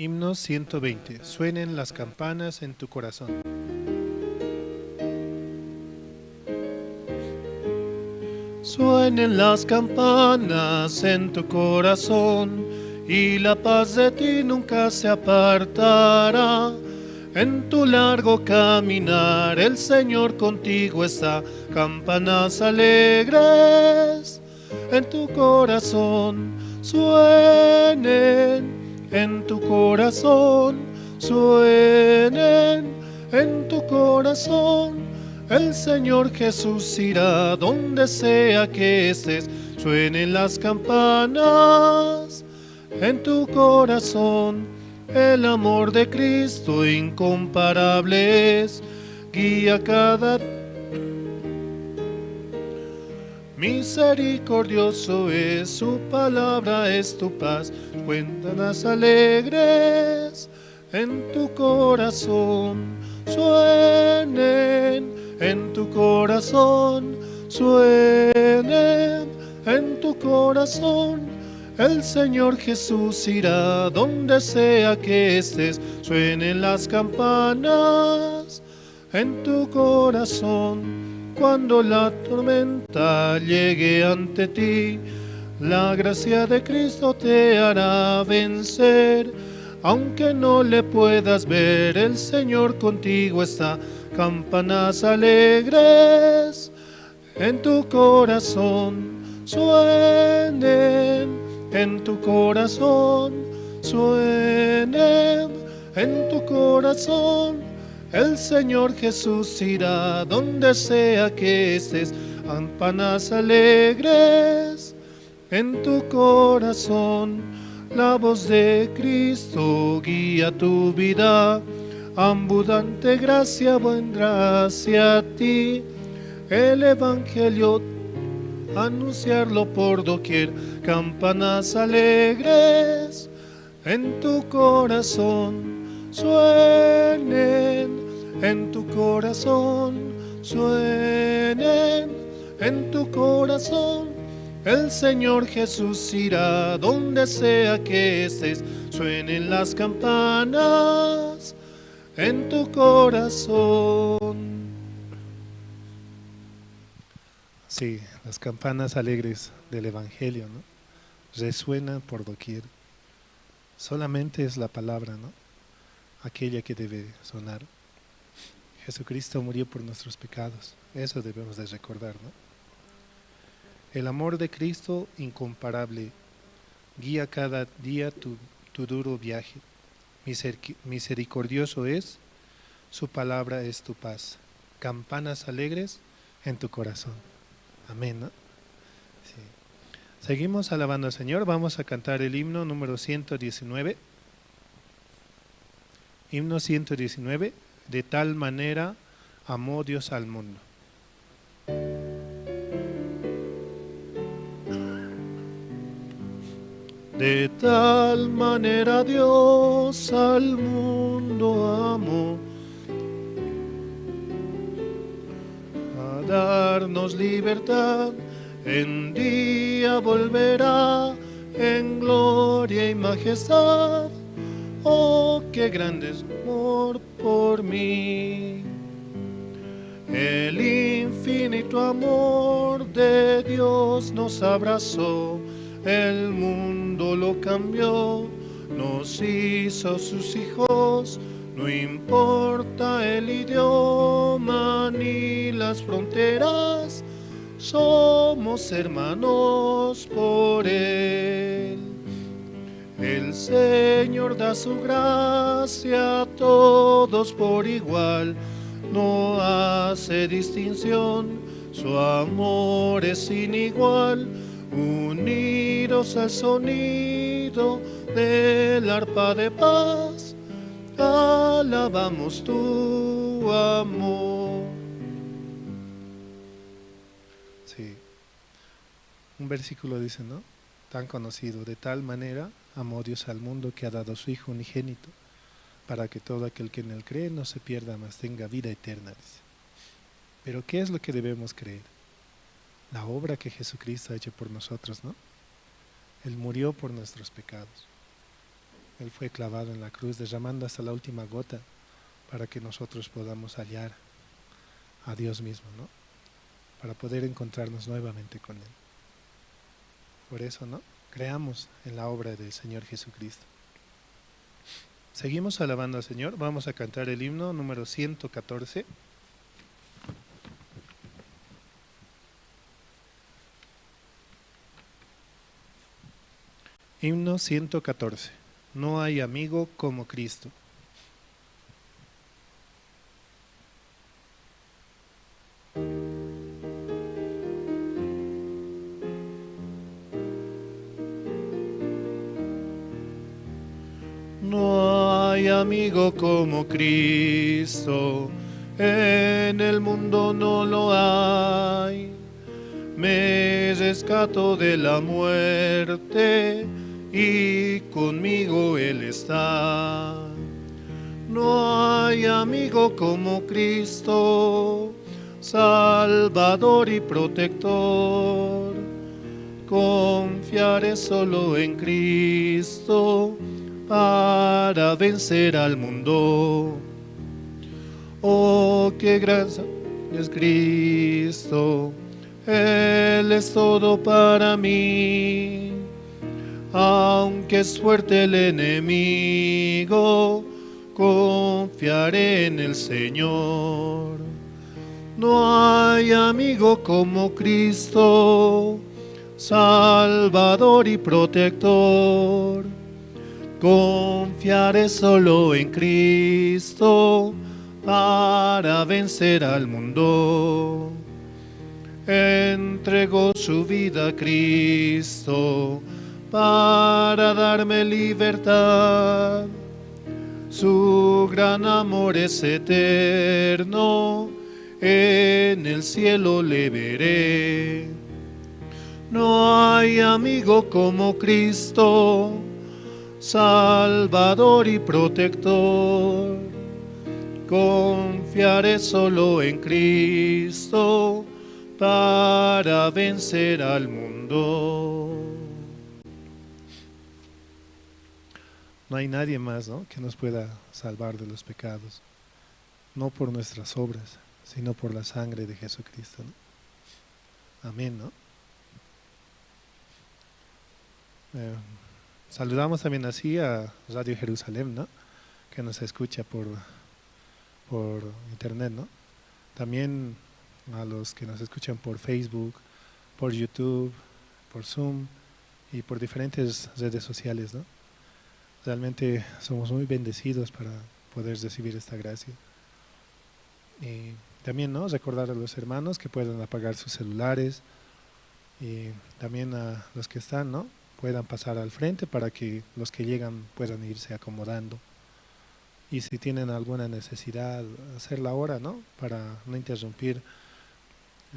Himno 120. Suenen las campanas en tu corazón. Suenen las campanas en tu corazón y la paz de ti nunca se apartará. En tu largo caminar el Señor contigo está. Campanas alegres en tu corazón suenen, en tu corazón suenen, en tu corazón. El Señor Jesús irá donde sea que estés. Suenen las campanas en tu corazón. El amor de Cristo incomparable es, guía cada. Misericordioso es, su palabra es tu paz. Cuéntalas alegres en tu corazón. Suenen en tu corazón, suenen en tu corazón. El Señor Jesús irá donde sea que estés. Suenen las campanas en tu corazón. Cuando la tormenta llegue ante ti, la gracia de Cristo te hará vencer. Aunque no le puedas ver, el Señor contigo está. Campanas alegres en tu corazón suenen, en tu corazón suenen, en tu corazón. El Señor Jesús irá donde sea que estés. Campanas alegres en tu corazón. La voz de Cristo guía tu vida. Abundante gracia vendrá hacia ti. El Evangelio anunciarlo por doquier. Campanas alegres en tu corazón suenen, en tu corazón suenen, en tu corazón. El Señor Jesús irá donde sea que estés. Suenen las campanas en tu corazón. Sí, las campanas alegres del Evangelio, ¿no? Resuenan por doquier. Solamente es la palabra, ¿no? Aquella que debe sonar. Jesucristo murió por nuestros pecados. Eso debemos de recordar, ¿no? El amor de Cristo incomparable guía cada día tu duro viaje. Misericordioso es, su palabra es tu paz. Campanas alegres en tu corazón. Amén, ¿no? Sí. Seguimos alabando al Señor. Vamos a cantar el himno número 119. Himno 119, de tal manera amó Dios al mundo. De tal manera Dios al mundo amó, a darnos libertad, en día volverá en gloria y majestad. Oh, qué grande es amor por mí. El infinito amor de Dios nos abrazó, el mundo lo cambió, nos hizo sus hijos. No importa el idioma ni las fronteras, somos hermanos por Él. El Señor da su gracia a todos por igual, no hace distinción, su amor es sin igual. Unidos al sonido del arpa de paz, alabamos tu amor. Sí, un versículo dice, ¿no? Tan conocido, de tal manera amó Dios al mundo que ha dado a su Hijo unigénito, para que todo aquel que en él cree no se pierda, mas tenga vida eterna, dice. Pero ¿qué es lo que debemos creer? La obra que Jesucristo ha hecho por nosotros, ¿no? Él murió por nuestros pecados. Él fue clavado en la cruz, derramando hasta la última gota para que nosotros podamos hallar a Dios mismo, ¿no? Para poder encontrarnos nuevamente con Él. Por eso, ¿no? Creamos en la obra del Señor Jesucristo. Seguimos alabando al Señor. Vamos a cantar el himno número 114. Himno 114. No hay amigo como Cristo. No hay amigo como Cristo, en el mundo no lo hay. Me rescató de la muerte y conmigo Él está. No hay amigo como Cristo, Salvador y protector. Confiaré solo en Cristo para vencer al mundo. Oh, qué gran es Cristo, Él es todo para mí. Aunque es fuerte el enemigo, confiaré en el Señor. No hay amigo como Cristo, Salvador y protector. Confiaré solo en Cristo para vencer al mundo. Entregó su vida a Cristo para darme libertad. Su gran amor es eterno, en el cielo le veré. No hay amigo como Cristo, Salvador y protector. Confiaré solo en Cristo para vencer al mundo. No hay nadie más, ¿no?, que nos pueda salvar de los pecados, no por nuestras obras, sino por la sangre de Jesucristo, ¿no? Amén, ¿no? Saludamos también así a Radio Jerusalén, ¿no?, que nos escucha por internet, ¿no? También a los que nos escuchan por Facebook, por YouTube, por Zoom y por diferentes redes sociales, ¿no? Realmente somos muy bendecidos para poder recibir esta gracia. Y también, ¿no?, recordar a los hermanos que puedan apagar sus celulares, y también a los que están, ¿no?, puedan pasar al frente para que los que llegan puedan irse acomodando. Y si tienen alguna necesidad, hacerla ahora, ¿no?, para no interrumpir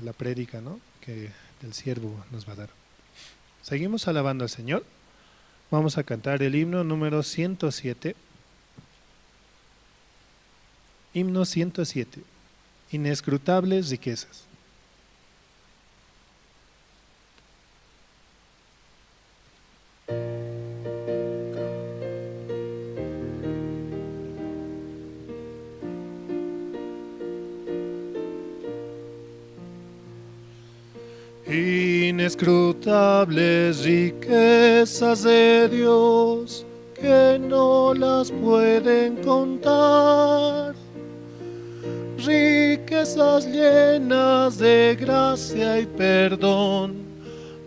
la prédica, ¿no?, que el siervo nos va a dar. Seguimos alabando al Señor. Vamos a cantar el himno número 107. Himno 107. Inescrutables riquezas. Inescrutables riquezas de Dios que no las pueden contar, riquezas llenas de gracia y perdón,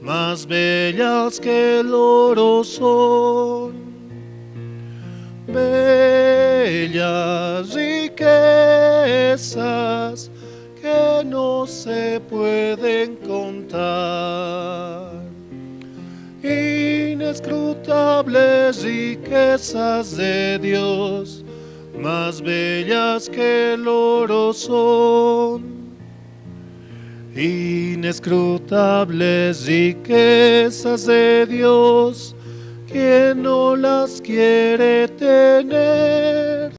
más bellas que el oro son. Bellas riquezas que no se pueden contar. Inescrutables riquezas de Dios, más bellas que el oro son. Inescrutables riquezas de Dios, quien no las quiere tener.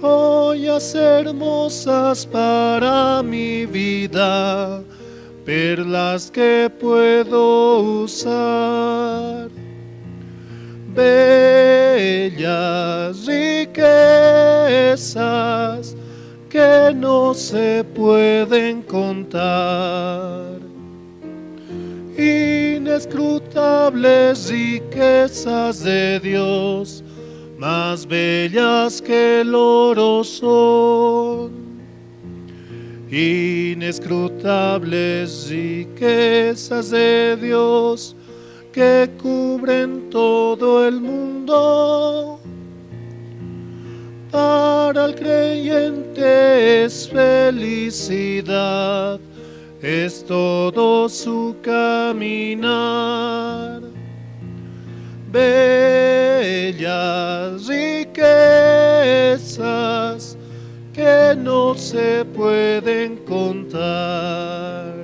Joyas hermosas para mi vida, perlas que puedo usar. Bellas riquezas que no se pueden contar. Inescrutables riquezas de Dios, más bellas que el oro son. Inescrutables riquezas de Dios que cubren todo el mundo. Para el creyente es felicidad, es todo su caminar. Bellas riquezas que no se pueden contar.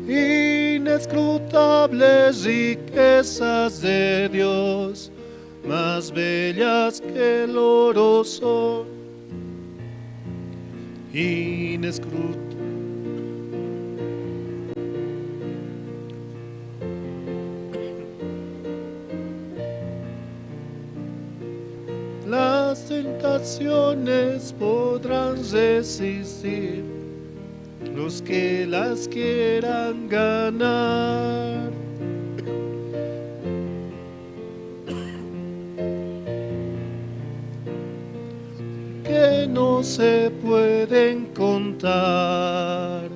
Inescrutables riquezas de Dios, más bellas que el oro son. Inescrutables. Las tentaciones podrán resistir los que las quieran ganar. Que no se pueden contar.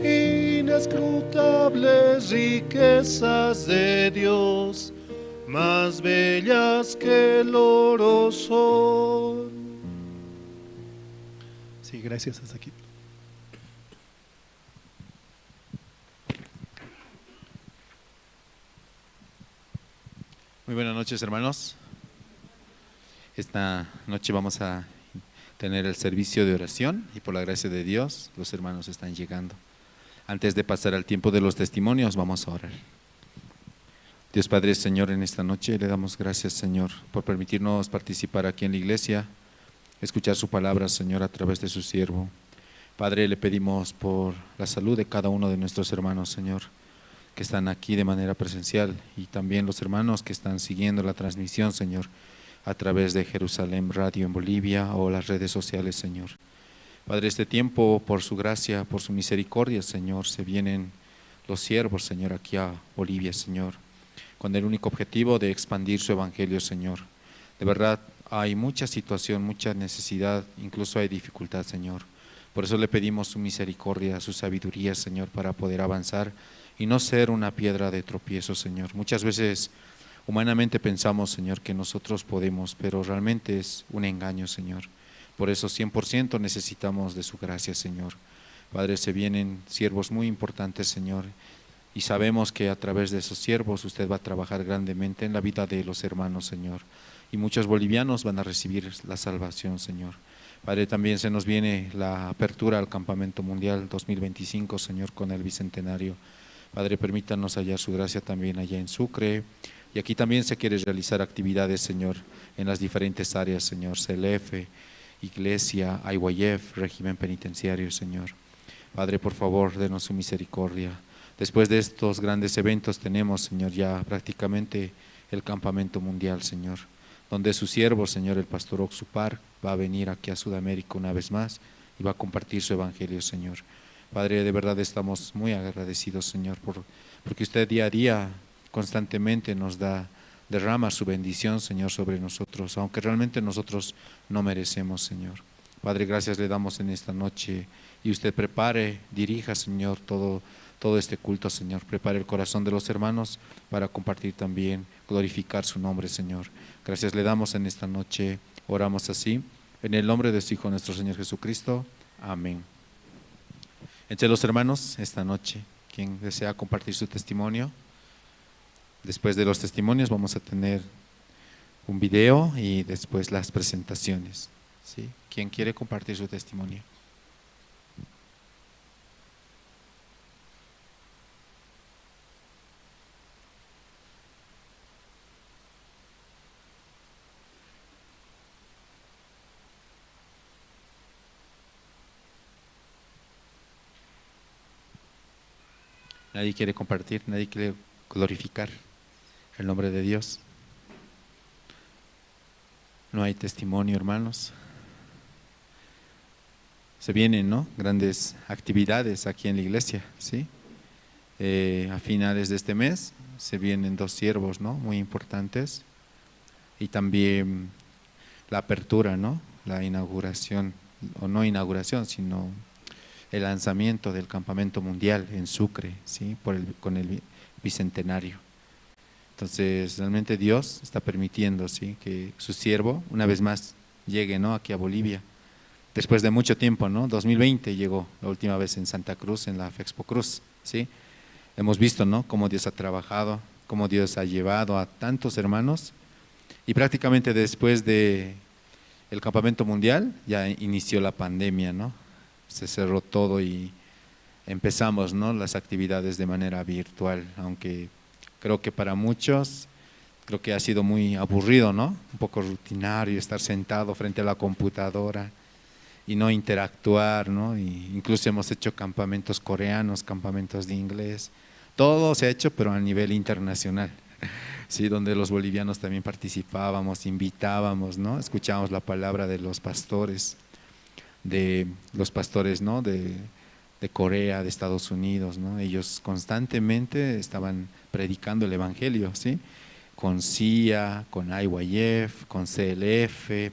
Inescrutables riquezas de Dios, más bellas que el oro son. Sí, gracias, hasta aquí. Muy buenas noches, hermanos. Esta noche vamos a tener el servicio de oración y por la gracia de Dios los hermanos están llegando. Antes de pasar al tiempo de los testimonios, vamos a orar. Dios Padre, Señor, en esta noche le damos gracias, Señor, por permitirnos participar aquí en la iglesia, escuchar su palabra, Señor, a través de su siervo. Padre, le pedimos por la salud de cada uno de nuestros hermanos, Señor, que están aquí de manera presencial y también los hermanos que están siguiendo la transmisión, Señor, a través de Jerusalén Radio en Bolivia o las redes sociales, Señor. Padre, este tiempo, por su gracia, por su misericordia, Señor, se vienen los siervos, Señor, aquí a Bolivia, Señor, con el único objetivo de expandir su evangelio, Señor. De verdad, hay mucha situación, mucha necesidad, incluso hay dificultad, Señor. Por eso le pedimos su misericordia, su sabiduría, Señor, para poder avanzar y no ser una piedra de tropiezo, Señor. Muchas veces humanamente pensamos, Señor, que nosotros podemos, pero realmente es un engaño, Señor. Por eso 100% necesitamos de su gracia, Señor. Padre, se vienen siervos muy importantes, Señor, y sabemos que a través de esos siervos usted va a trabajar grandemente en la vida de los hermanos, Señor. Y muchos bolivianos van a recibir la salvación, Señor. Padre, también se nos viene la apertura al Campamento Mundial 2025, Señor, con el Bicentenario. Padre, permítanos hallar su gracia también allá en Sucre. Y aquí también se quiere realizar actividades, Señor, en las diferentes áreas, Señor, CLF, Iglesia, IYF, régimen penitenciario, Señor. Padre, por favor, denos su misericordia. Después de estos grandes eventos tenemos, Señor, ya prácticamente el Campamento Mundial, Señor, donde su siervo, Señor, el pastor Oxupar, va a venir aquí a Sudamérica una vez más y va a compartir su evangelio, Señor. Padre, de verdad estamos muy agradecidos, Señor, porque usted día a día constantemente nos da, derrama su bendición, Señor, sobre nosotros, aunque realmente nosotros no merecemos, Señor. Padre, gracias le damos en esta noche y usted prepare, dirija, Señor, todo este culto, Señor. Prepare el corazón de los hermanos para compartir también, glorificar su nombre, Señor. Gracias le damos en esta noche, oramos así, en el nombre de su Hijo, nuestro Señor Jesucristo. Amén. Entre los hermanos, esta noche, quien desea compartir su testimonio, después de los testimonios vamos a tener un video y después las presentaciones, ¿sí? ¿Quién quiere compartir su testimonio? Nadie quiere compartir, nadie quiere glorificar El nombre de Dios. No hay testimonio, hermanos. Se vienen, ¿no?, grandes actividades aquí en la iglesia, ¿sí? A finales de este mes se vienen 2 siervos, ¿no?, muy importantes. Y también la apertura, ¿no?, la inauguración, o no inauguración, sino el lanzamiento del campamento mundial en Sucre, ¿sí?, con el bicentenario. Entonces, realmente Dios está permitiendo, ¿sí?, que su siervo una vez más llegue, ¿no?, aquí a Bolivia. Después de mucho tiempo, ¿no? 2020 llegó la última vez en Santa Cruz, en la Fexpo Cruz, ¿sí? Hemos visto, ¿no?, cómo Dios ha trabajado, cómo Dios ha llevado a tantos hermanos. Y prácticamente después de el campamento mundial ya inició la pandemia, ¿no? Se cerró todo y empezamos, ¿no?, las actividades de manera virtual, aunque creo que para muchos, creo que ha sido muy aburrido, ¿no? Un poco rutinario estar sentado frente a la computadora y no interactuar, ¿no? Y incluso hemos hecho campamentos coreanos, campamentos de inglés, todo se ha hecho, pero a nivel internacional, ¿sí? Donde los bolivianos también participábamos, invitábamos, ¿no? Escuchábamos la palabra de los pastores, ¿no? De Corea, de Estados Unidos, ¿no? Ellos constantemente estaban predicando el Evangelio, ¿sí? Con CIA, con IYF, con CLF,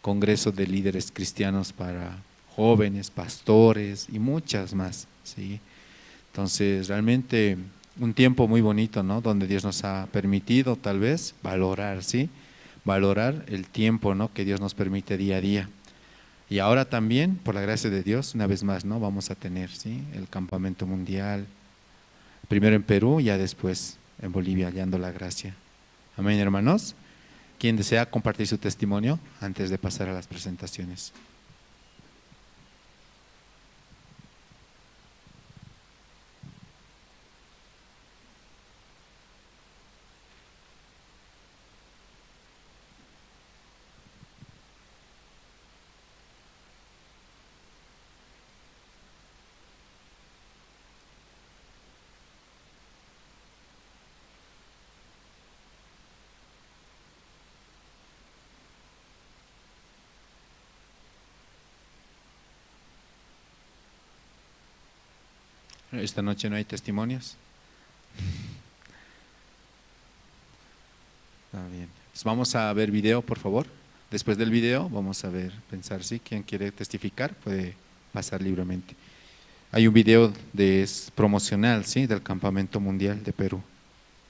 Congreso de Líderes Cristianos para Jóvenes, pastores y muchas más, ¿sí? Entonces, realmente un tiempo muy bonito, ¿no? Donde Dios nos ha permitido tal vez valorar, ¿sí? Valorar el tiempo, ¿no?, que Dios nos permite día a día. Y ahora también, por la gracia de Dios, una vez más, ¿no?, vamos a tener, ¿sí?, el campamento mundial, primero en Perú y ya después en Bolivia, hallando la gracia. Amén, hermanos. ¿Quién desea compartir su testimonio antes de pasar a las presentaciones? Esta noche no hay testimonios. Está bien. Entonces vamos a ver video, por favor. Después del video vamos a ver, pensar, ¿sí? Quien quiere testificar puede pasar libremente. Hay un video es promocional, ¿sí?, del Campamento Mundial de Perú.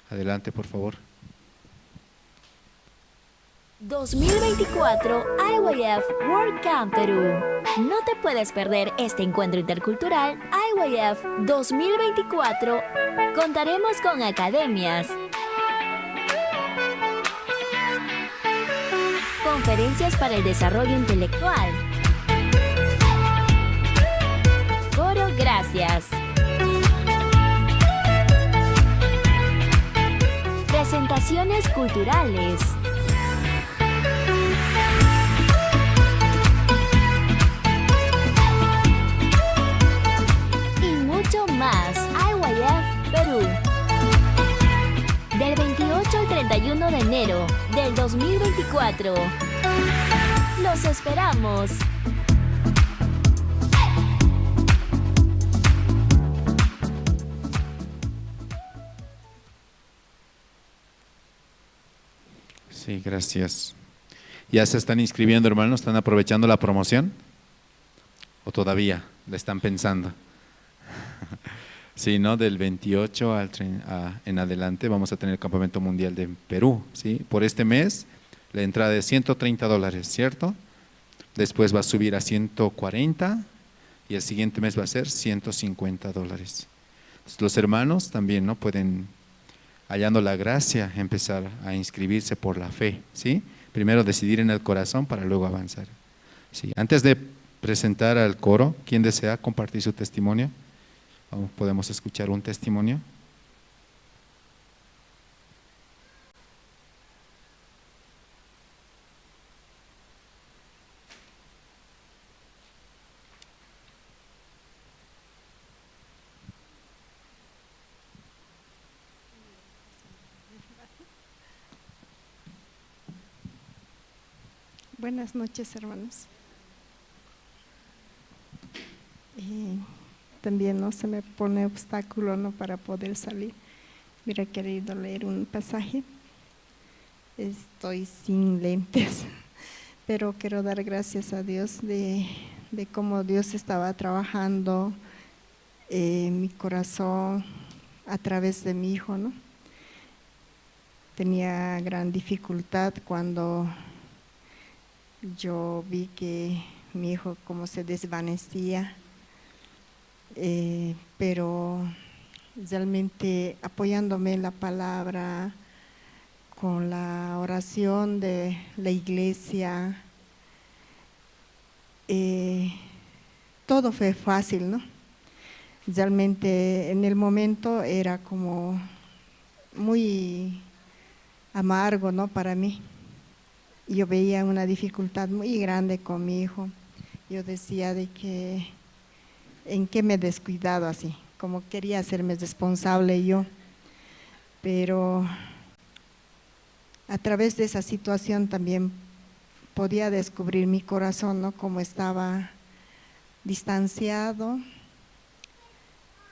Adelante, por favor. 2024 IYF World Camp Perú. No te puedes perder este encuentro intercultural IYF 2024. Contaremos con academias, conferencias para el desarrollo intelectual, coro Gracias, presentaciones culturales, más. IYF Perú. Del 28 al 31 de enero del 2024. ¡Los esperamos! Sí, gracias. ¿Ya se están inscribiendo, hermanos? ¿Están aprovechando la promoción? ¿O todavía la están pensando? Sí, ¿no? Del 28 al en adelante vamos a tener el Campamento Mundial de Perú, ¿sí? Por este mes la entrada es $130, ¿cierto? Después va a subir a 140 y el siguiente mes va a ser $150. Entonces, los hermanos también, ¿no?, pueden, hallando la gracia, empezar a inscribirse por la fe, ¿sí? Primero decidir en el corazón para luego avanzar, ¿sí? Antes de presentar al coro, ¿quién desea compartir su testimonio? Vamos, podemos escuchar un testimonio. Buenas noches, hermanos. También no se me pone obstáculo, ¿no?, para poder salir. Hubiera querido leer un pasaje. Estoy sin lentes, pero quiero dar gracias a Dios de cómo Dios estaba trabajando en mi corazón a través de mi hijo, ¿no? Tenía gran dificultad cuando yo vi que mi hijo como se desvanecía, pero realmente apoyándome en la palabra, con la oración de la iglesia, todo fue fácil, ¿no? Realmente en el momento era como muy amargo, ¿no?, para mí. Yo veía una dificultad muy grande con mi hijo. Yo decía de que en qué me he descuidado así, como quería hacerme responsable yo, pero a través de esa situación también podía descubrir mi corazón, ¿no?, cómo estaba distanciado,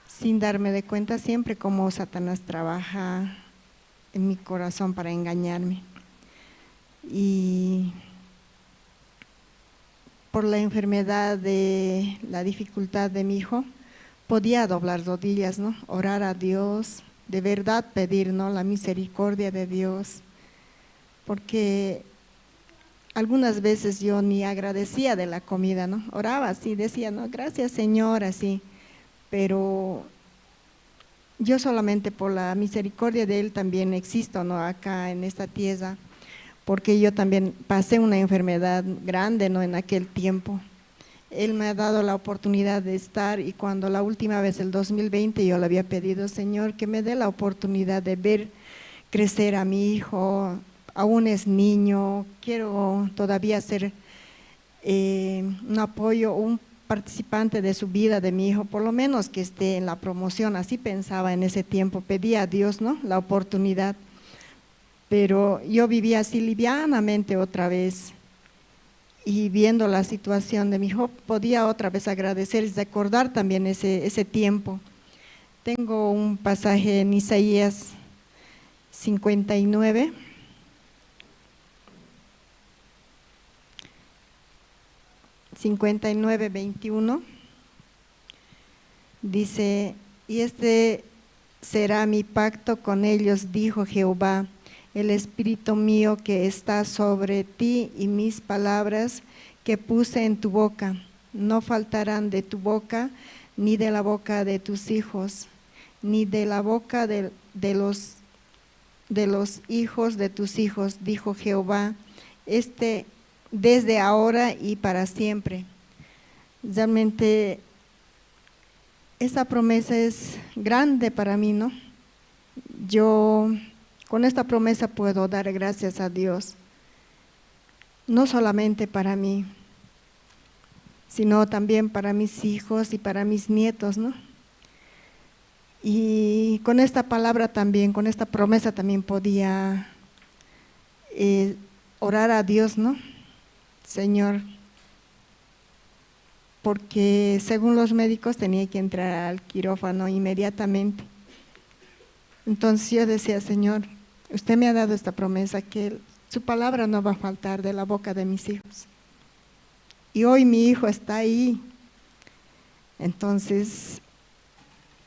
sin darme de cuenta siempre cómo Satanás trabaja en mi corazón para engañarme. Y por la enfermedad, de la dificultad de mi hijo, podía doblar rodillas, ¿no?, orar a Dios, de verdad pedir, ¿no?, la misericordia de Dios, porque algunas veces yo ni agradecía de la comida, ¿no?, oraba así, decía, no, gracias Señor, así, pero yo solamente por la misericordia de Él también existo, ¿no?, acá en esta tierra, porque yo también pasé una enfermedad grande, ¿no?, en aquel tiempo. Él me ha dado la oportunidad de estar, y cuando la última vez, el 2020, yo le había pedido, Señor, que me dé la oportunidad de ver crecer a mi hijo, aún es niño, quiero todavía ser un apoyo, un participante de su vida, de mi hijo, por lo menos que esté en la promoción, así pensaba en ese tiempo, pedía a Dios, ¿no?, la oportunidad. Pero yo vivía así livianamente otra vez, y viendo la situación de mi hijo, podía otra vez agradecer y recordar también ese tiempo. Tengo un pasaje en Isaías 59, 59:21, dice: y este será mi pacto con ellos, dijo Jehová, el espíritu mío que está sobre ti y mis palabras que puse en tu boca, no faltarán de tu boca, ni de la boca de tus hijos, ni de la boca de los hijos de tus hijos, dijo Jehová, desde ahora y para siempre. Realmente esta promesa es grande para mí, ¿no? Yo con esta promesa puedo dar gracias a Dios, no solamente para mí, sino también para mis hijos y para mis nietos, ¿no? Y con esta palabra también, con esta promesa también podía orar a Dios, ¿no? Señor, porque según los médicos tenía que entrar al quirófano inmediatamente. Entonces yo decía, Señor, usted me ha dado esta promesa que su palabra no va a faltar de la boca de mis hijos. Y hoy mi hijo está ahí. Entonces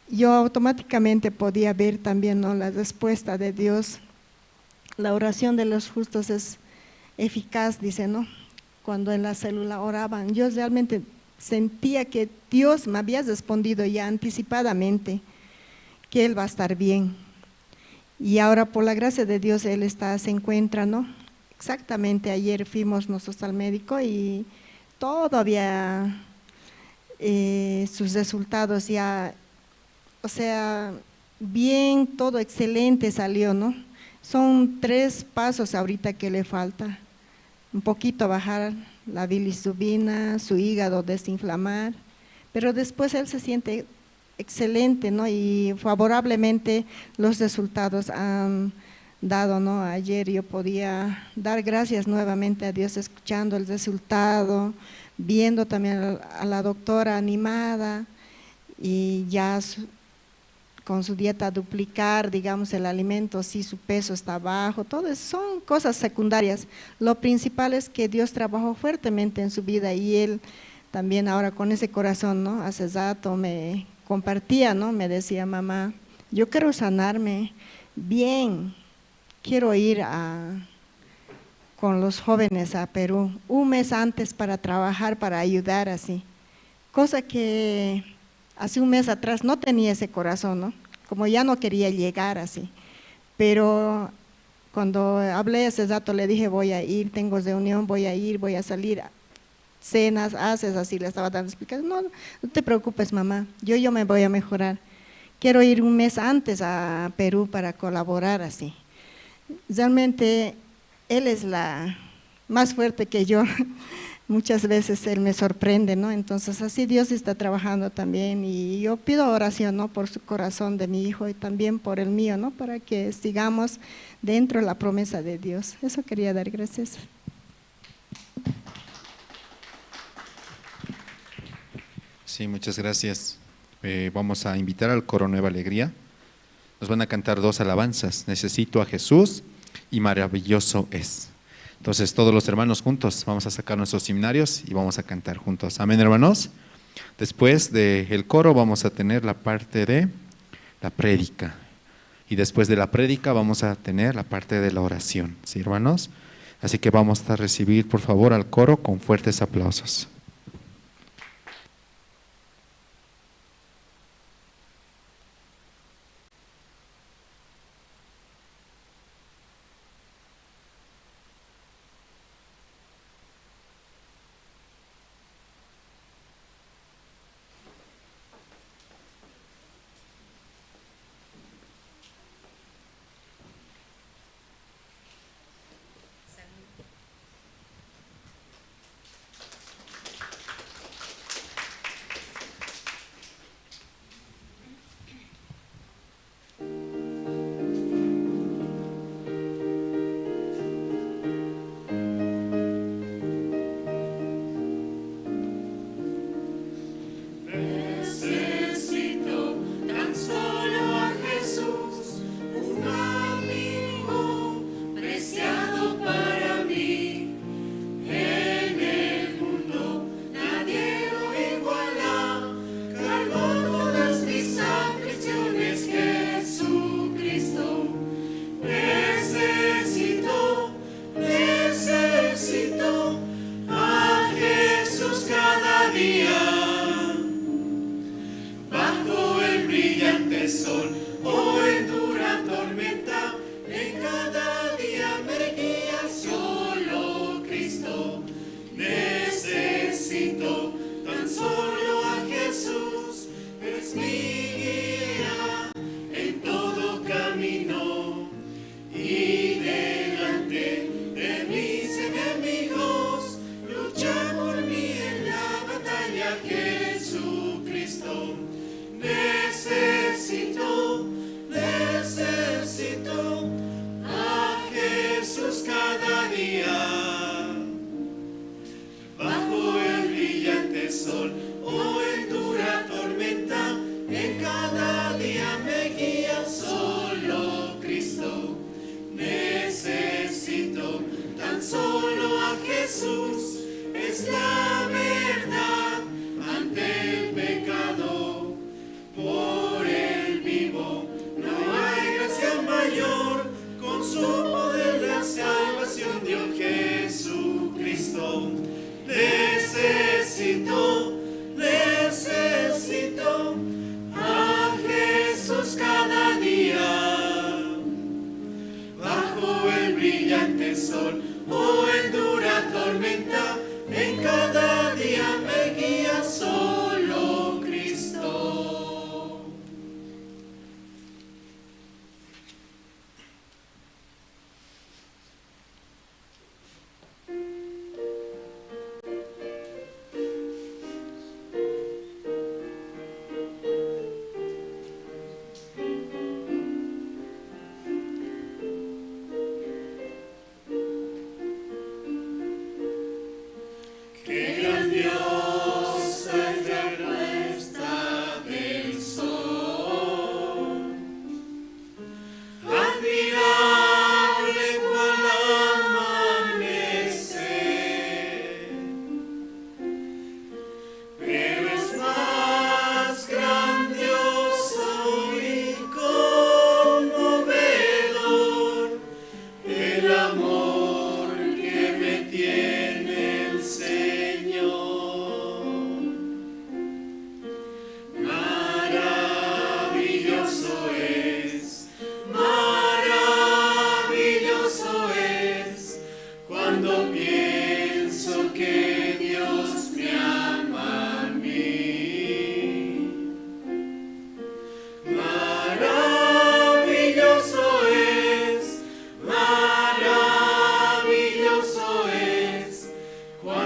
yo automáticamente podía ver también, ¿no?, la respuesta de Dios. La oración de los justos es eficaz, dice, ¿no? Cuando en la célula oraban, yo realmente sentía que Dios me había respondido ya anticipadamente que él va a estar bien. Y ahora por la gracia de Dios él se encuentra, ¿no? Exactamente ayer fuimos nosotros al médico y todavía sus resultados ya, o sea, bien, todo excelente salió, ¿no? Son 3 pasos ahorita que le falta. Un poquito bajar la bilirrubina, su hígado desinflamar, pero después él se siente excelente, ¿no? Y favorablemente los resultados han dado, ¿no? Ayer yo podía dar gracias nuevamente a Dios escuchando el resultado, viendo también a la doctora animada y ya con su dieta duplicar, digamos, el alimento, si su peso está bajo, todo eso son cosas secundarias. Lo principal es que Dios trabajó fuertemente en su vida y él también ahora con ese corazón, ¿no? Hace rato me compartía, ¿no? Me decía, mamá, yo quiero sanarme bien, quiero ir con los jóvenes a Perú un mes antes para trabajar, para ayudar así. Cosa que hace un mes atrás no tenía ese corazón, ¿no? Como ya no quería llegar así. Pero cuando hablé ese rato le dije, voy a ir, tengo reunión, voy a ir, voy a salir, cenas, haces así, le estaba dando explicaciones. No, no te preocupes, mamá, yo me voy a mejorar. Quiero ir un mes antes a Perú para colaborar así. Realmente él es la más fuerte que yo. Muchas veces él me sorprende, ¿no? Entonces así Dios está trabajando también y yo pido oración, ¿no? Por su corazón de mi hijo y también por el mío, ¿no? Para que sigamos dentro de la promesa de Dios. Eso quería dar gracias. Sí, muchas gracias. Vamos a invitar al coro Nueva Alegría. Nos van a cantar dos alabanzas, Necesito a Jesús y Maravilloso es. Entonces todos los hermanos juntos vamos a sacar nuestros himnarios y vamos a cantar juntos. Amén, hermanos. Después del coro vamos a tener la parte de la prédica. Y después de la prédica vamos a tener la parte de la oración. ¿Sí, hermanos? Así que vamos a recibir, por favor, al coro con fuertes aplausos.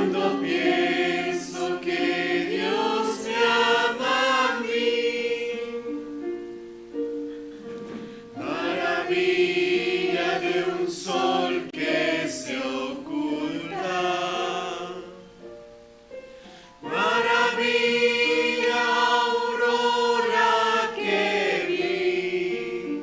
Cuando pienso que Dios me ama a mí, maravilla de un sol que se oculta, maravilla aurora que vi,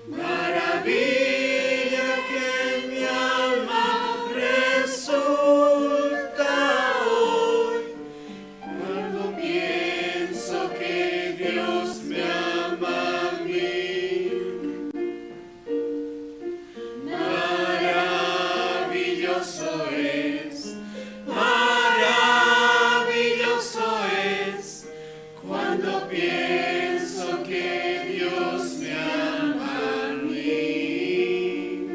maravilla que en mi alma resulta hoy, cuando pienso que Dios me ama a mí. Maravilloso es, maravilloso es, cuando pienso que Dios me ama a mí.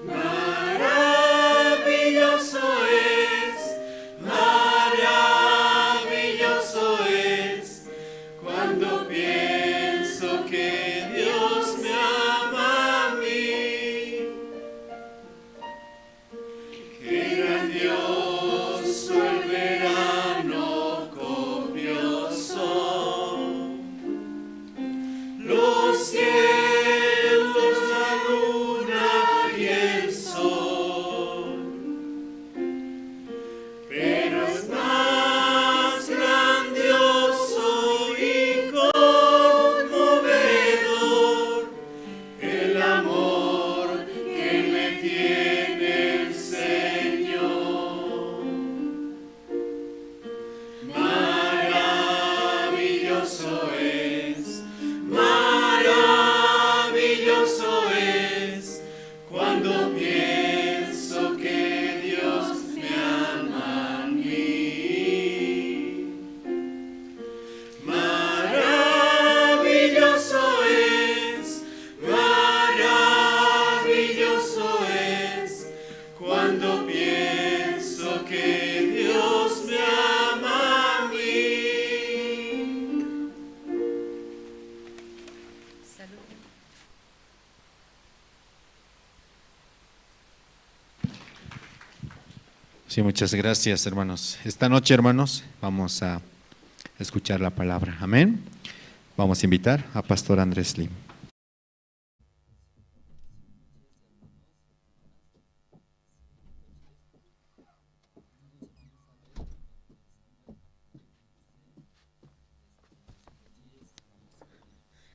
Maravilloso es, maravilloso es, cuando pienso que Dios me ama a mí. Qué grandioso el verano copioso, los cielos, la luna y el sol. Pero es más grandioso y conmovedor el amor que me tiene el Señor. Maravilloso es, maravilloso es, cuando pienso que Dios me ama a mí. Maravilloso es, maravilloso es, cuando pienso que Dios me ama a mí. Sí, muchas gracias, hermanos. Esta noche, hermanos, vamos a escuchar la palabra. Amén. Vamos a invitar a Pastor Andrés Lim.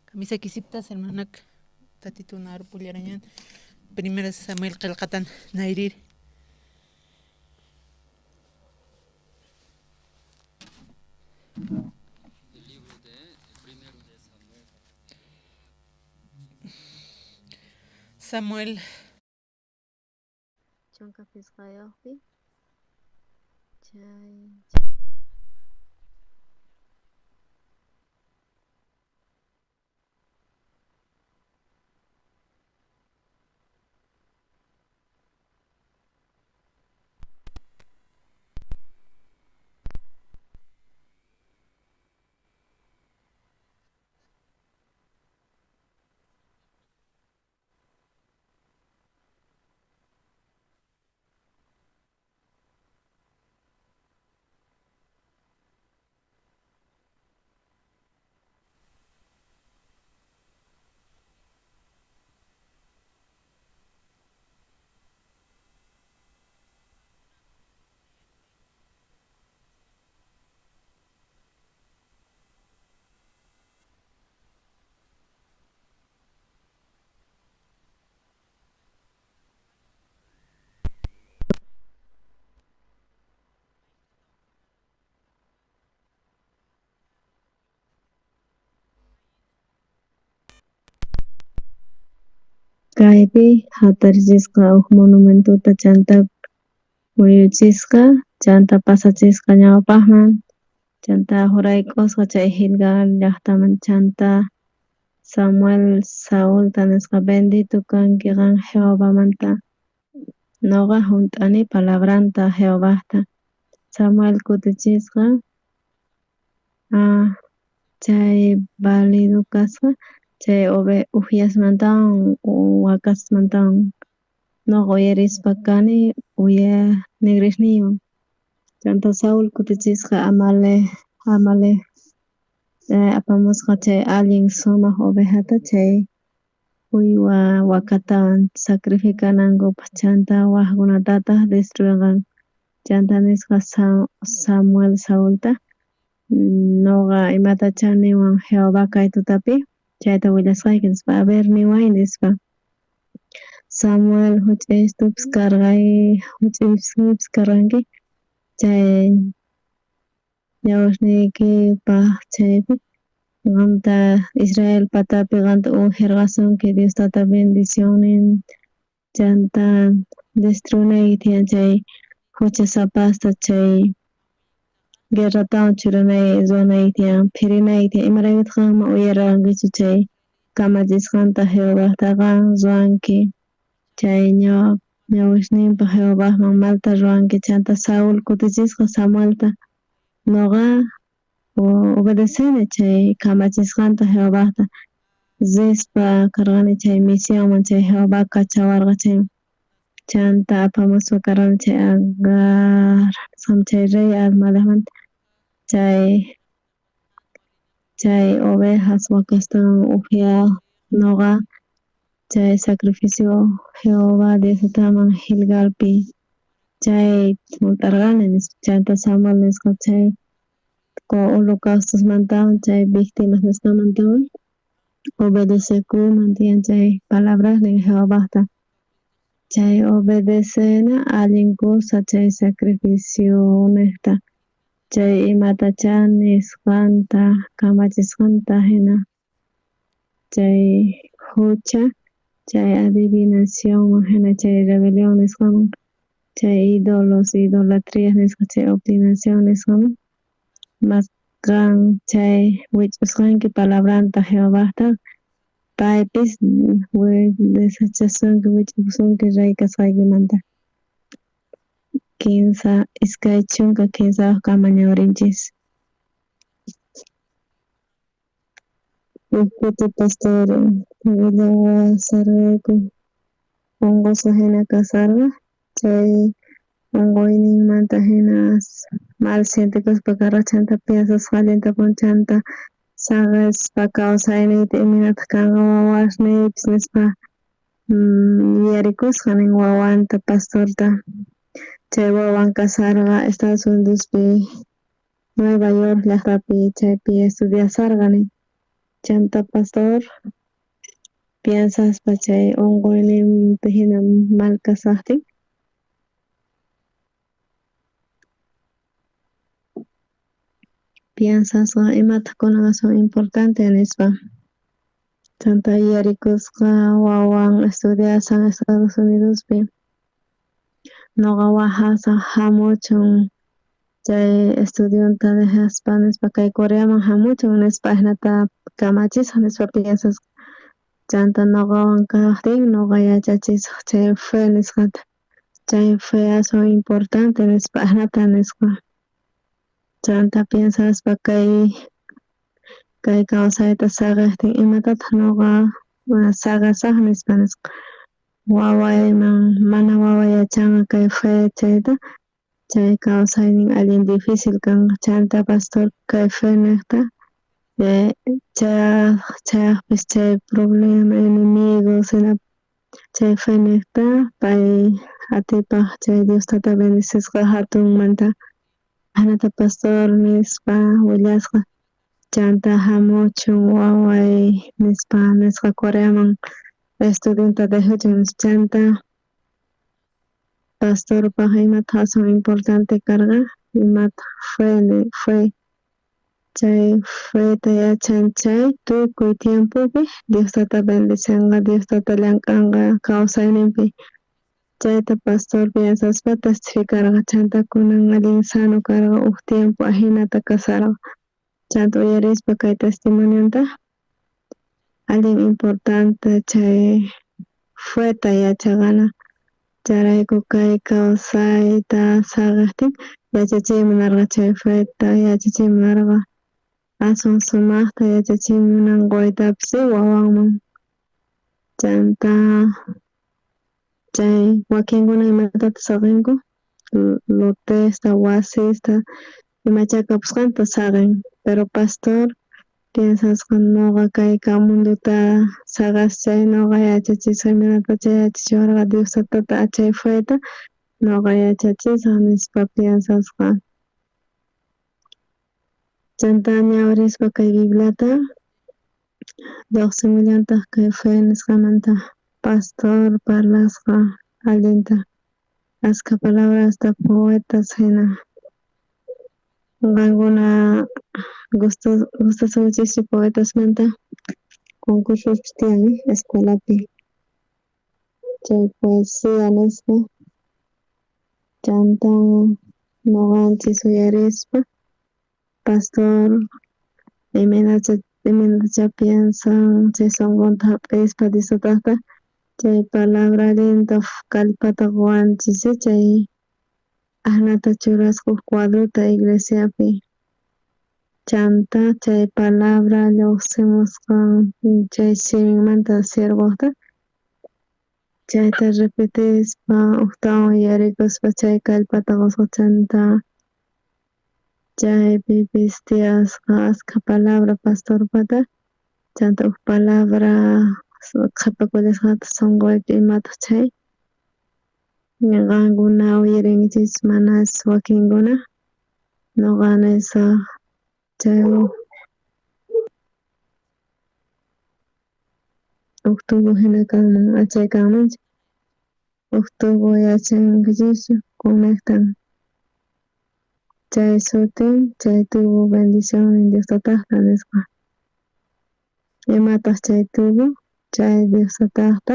Kamisa kisiptas hermanak tatitunar pullarañan primera Samuel qillqatan nayrir. El libro de primero de Samuel. Samuel Chunka pisqayuqpi chay Kaypi hatarichisqa huk monumentota chanta muyuchisqa chanta pasachisqa ñawpaqman chanta hurayk'usqa chay Gilgal llaqtaman chanta Samuel Saulta nisqa bendito kanki qan Jehovamanta noqa hunt'ani palabranta Jehovahta Samuel kutichisqa chay válido kasqa chay ujyasmantawan wakasmantawan Noqa uyarispa kani uya nigrisniywan. Chanta Saul kutichisqa Amalec apamusqa chay allin sumaj ovejata chay uywa wakatawan sacrificanankupaj chanta wajkunatataj destruenqanku. Chanta nisqa Samuel Saulta noqa imatacha niwan Jehova kay tutapi chayta willasqayki nispa a ver niway nispa. Samuel juch'uytupis juch'uytupis karqanki chay ñawisniykipaj chaypi qanta Israel patapi qanta ungerqasunki Dios tata bendicionnin chanta destruinayki tiyan chay juchasapasta chay guerratawan churanayki ruwanayki tiyan phirinayki tiyan imaraykutaj qan mana uyarerqankichu chay kamachisqanta Jehovajtaqa ruwanki chay ñawisnimpaj Jehovajman malta ruwanki chanta Saul kutichisqa Samuelta noqa obedeceni chay kamachisqanta Jehovajta rispa karqani chay misionman chay Jehova kachawarqa chayman chanta apamuspa karqani chay Agar chay rey Amalecmanta chay ovejas wakastawan ujyaj noqa chay sacrificio Jehova Dios tataman Gilgalpi chay junt'arqani nispa chanta Samuel nisqa chay holocaustosmantawan chay victimas nisqamantawan obedecekuyman tiyan chay palabrasnin Jehovajta chay obedecena allin cosa chay sacrificio nejta chay imatacha nisqanta kamachisqanta jina chay jucha chay adivinacionman jina chay rebelión nisqaman chay idolos idolatria nisqa chay obstinación nisqaman mas qan chay wich'usqanki palabranta Jehovajta paypis desechasunki wich'ukusunki rey kasqaykimanta. 23 ñawrinchis. Uj kuti pastor willawasharqayku onqosqa jina kasharqa chay onqoyninmanta jina mal sientekuspa karqa chanta piensasqa allintapuni chanta saqespa kawsayniyta imaynataj kanqa wawasniypis nispa yuyarikusqa nin wawanta pastorta chay wawan kasharqa Estados Unidospi Nueva York llajtapi chaypi estudiasharqa nin chanta pastor piensaspa chay onqoyninpi jina mal kashajtin piensasqa imataj kunan aswan importante nispa chanta yuyarikusqa wawan estudiashan Estados Unidospi noqa wajasaj jamuchun chay estudionta dejaspa nispa kay Coreaman jamuchun nispa ajinata kamachisaj nispa piensasqa chanta noqawan kajtin noqa yachachisaj chay fe nisqata chay fe aswan importante nispa ajinata nisqa chanta piensaspa kay kawsayta saqejtin imatataj noqa saqesaj nispa nisqa wawayman mana waway yachanqa kay fe chayta chay kawsaynin allin difícil kanqa chanta pastor kay fe nejta chayajpis chay problema enemigos chay fe nejta pay atipaj chay Dios tata bendecisqa jatunmanta ajinata pastor nispa willasqa chanta jamuchun waway nispa nisqa Coreaman estudionta dejachun chanta pastorpaj imataj aswan importante karqa imataj fe chay feta yachan chay tukuy tiempopi Dios tata bendicenqa Dios tata llank'anqa kawsayninpi chayta pastor piensaspa testificarqa chanta kunan allin sano karqa uj tiempo ajinata kasharqa chanta uyarispa kay testimonionta allin importante chay feta yachaqana chayrayku kay kawsayta saqejtin yachachiy munarqa chay feta yachachiy munarqa aswan sumajta yachachiy munan qoytapis wawanman chanta Chay wakinkuna imatataq saqinku lotesta, wasista, imachá kapusqanta saqin, pero pastor piensasqa nuqa kay mundota saqaspa nuqa yachachisaj imaynatachá yachachiwarqa Dios tatata chay feta nuqa yachachisaj nispa piensasqa. Chanta ñawirispa kay Bibliata lluqsimullantaj kay fe nisqamanta pastor parlasqa allinta askha palabrasta poetas jina. Qankuna gustasunchikchu poetasmanta concursospis tiyan escuelapi chay poesia nisqa chanta nuqanchis uyarispa pastor imaynatachá piensan chay sunqunta jap'ispa Dios tataqta chay palabra allinta kallpata quwanchis chay ajnata churasqa uj cuadrota iglesiapi chanta chay palabra lluqsimusqan chay siminmanta siervojta chayta repetispa ujtawan yuyarikuspa chay kallpata qosqa chanta chaypipis tiyasqa askha palabra pastorpata chanta uj palabra qhepakullasqataj sunquypi imataj chay qankuna uyarinkichis manas wakinkuna nuqa nisaj chay uj tubo jina kanman achay kanmanchu uj tubo yachankichischu conectan chay sutin chay tubo bendición Dios tatajta nisqa imataj chay tubo chay Dios tatajta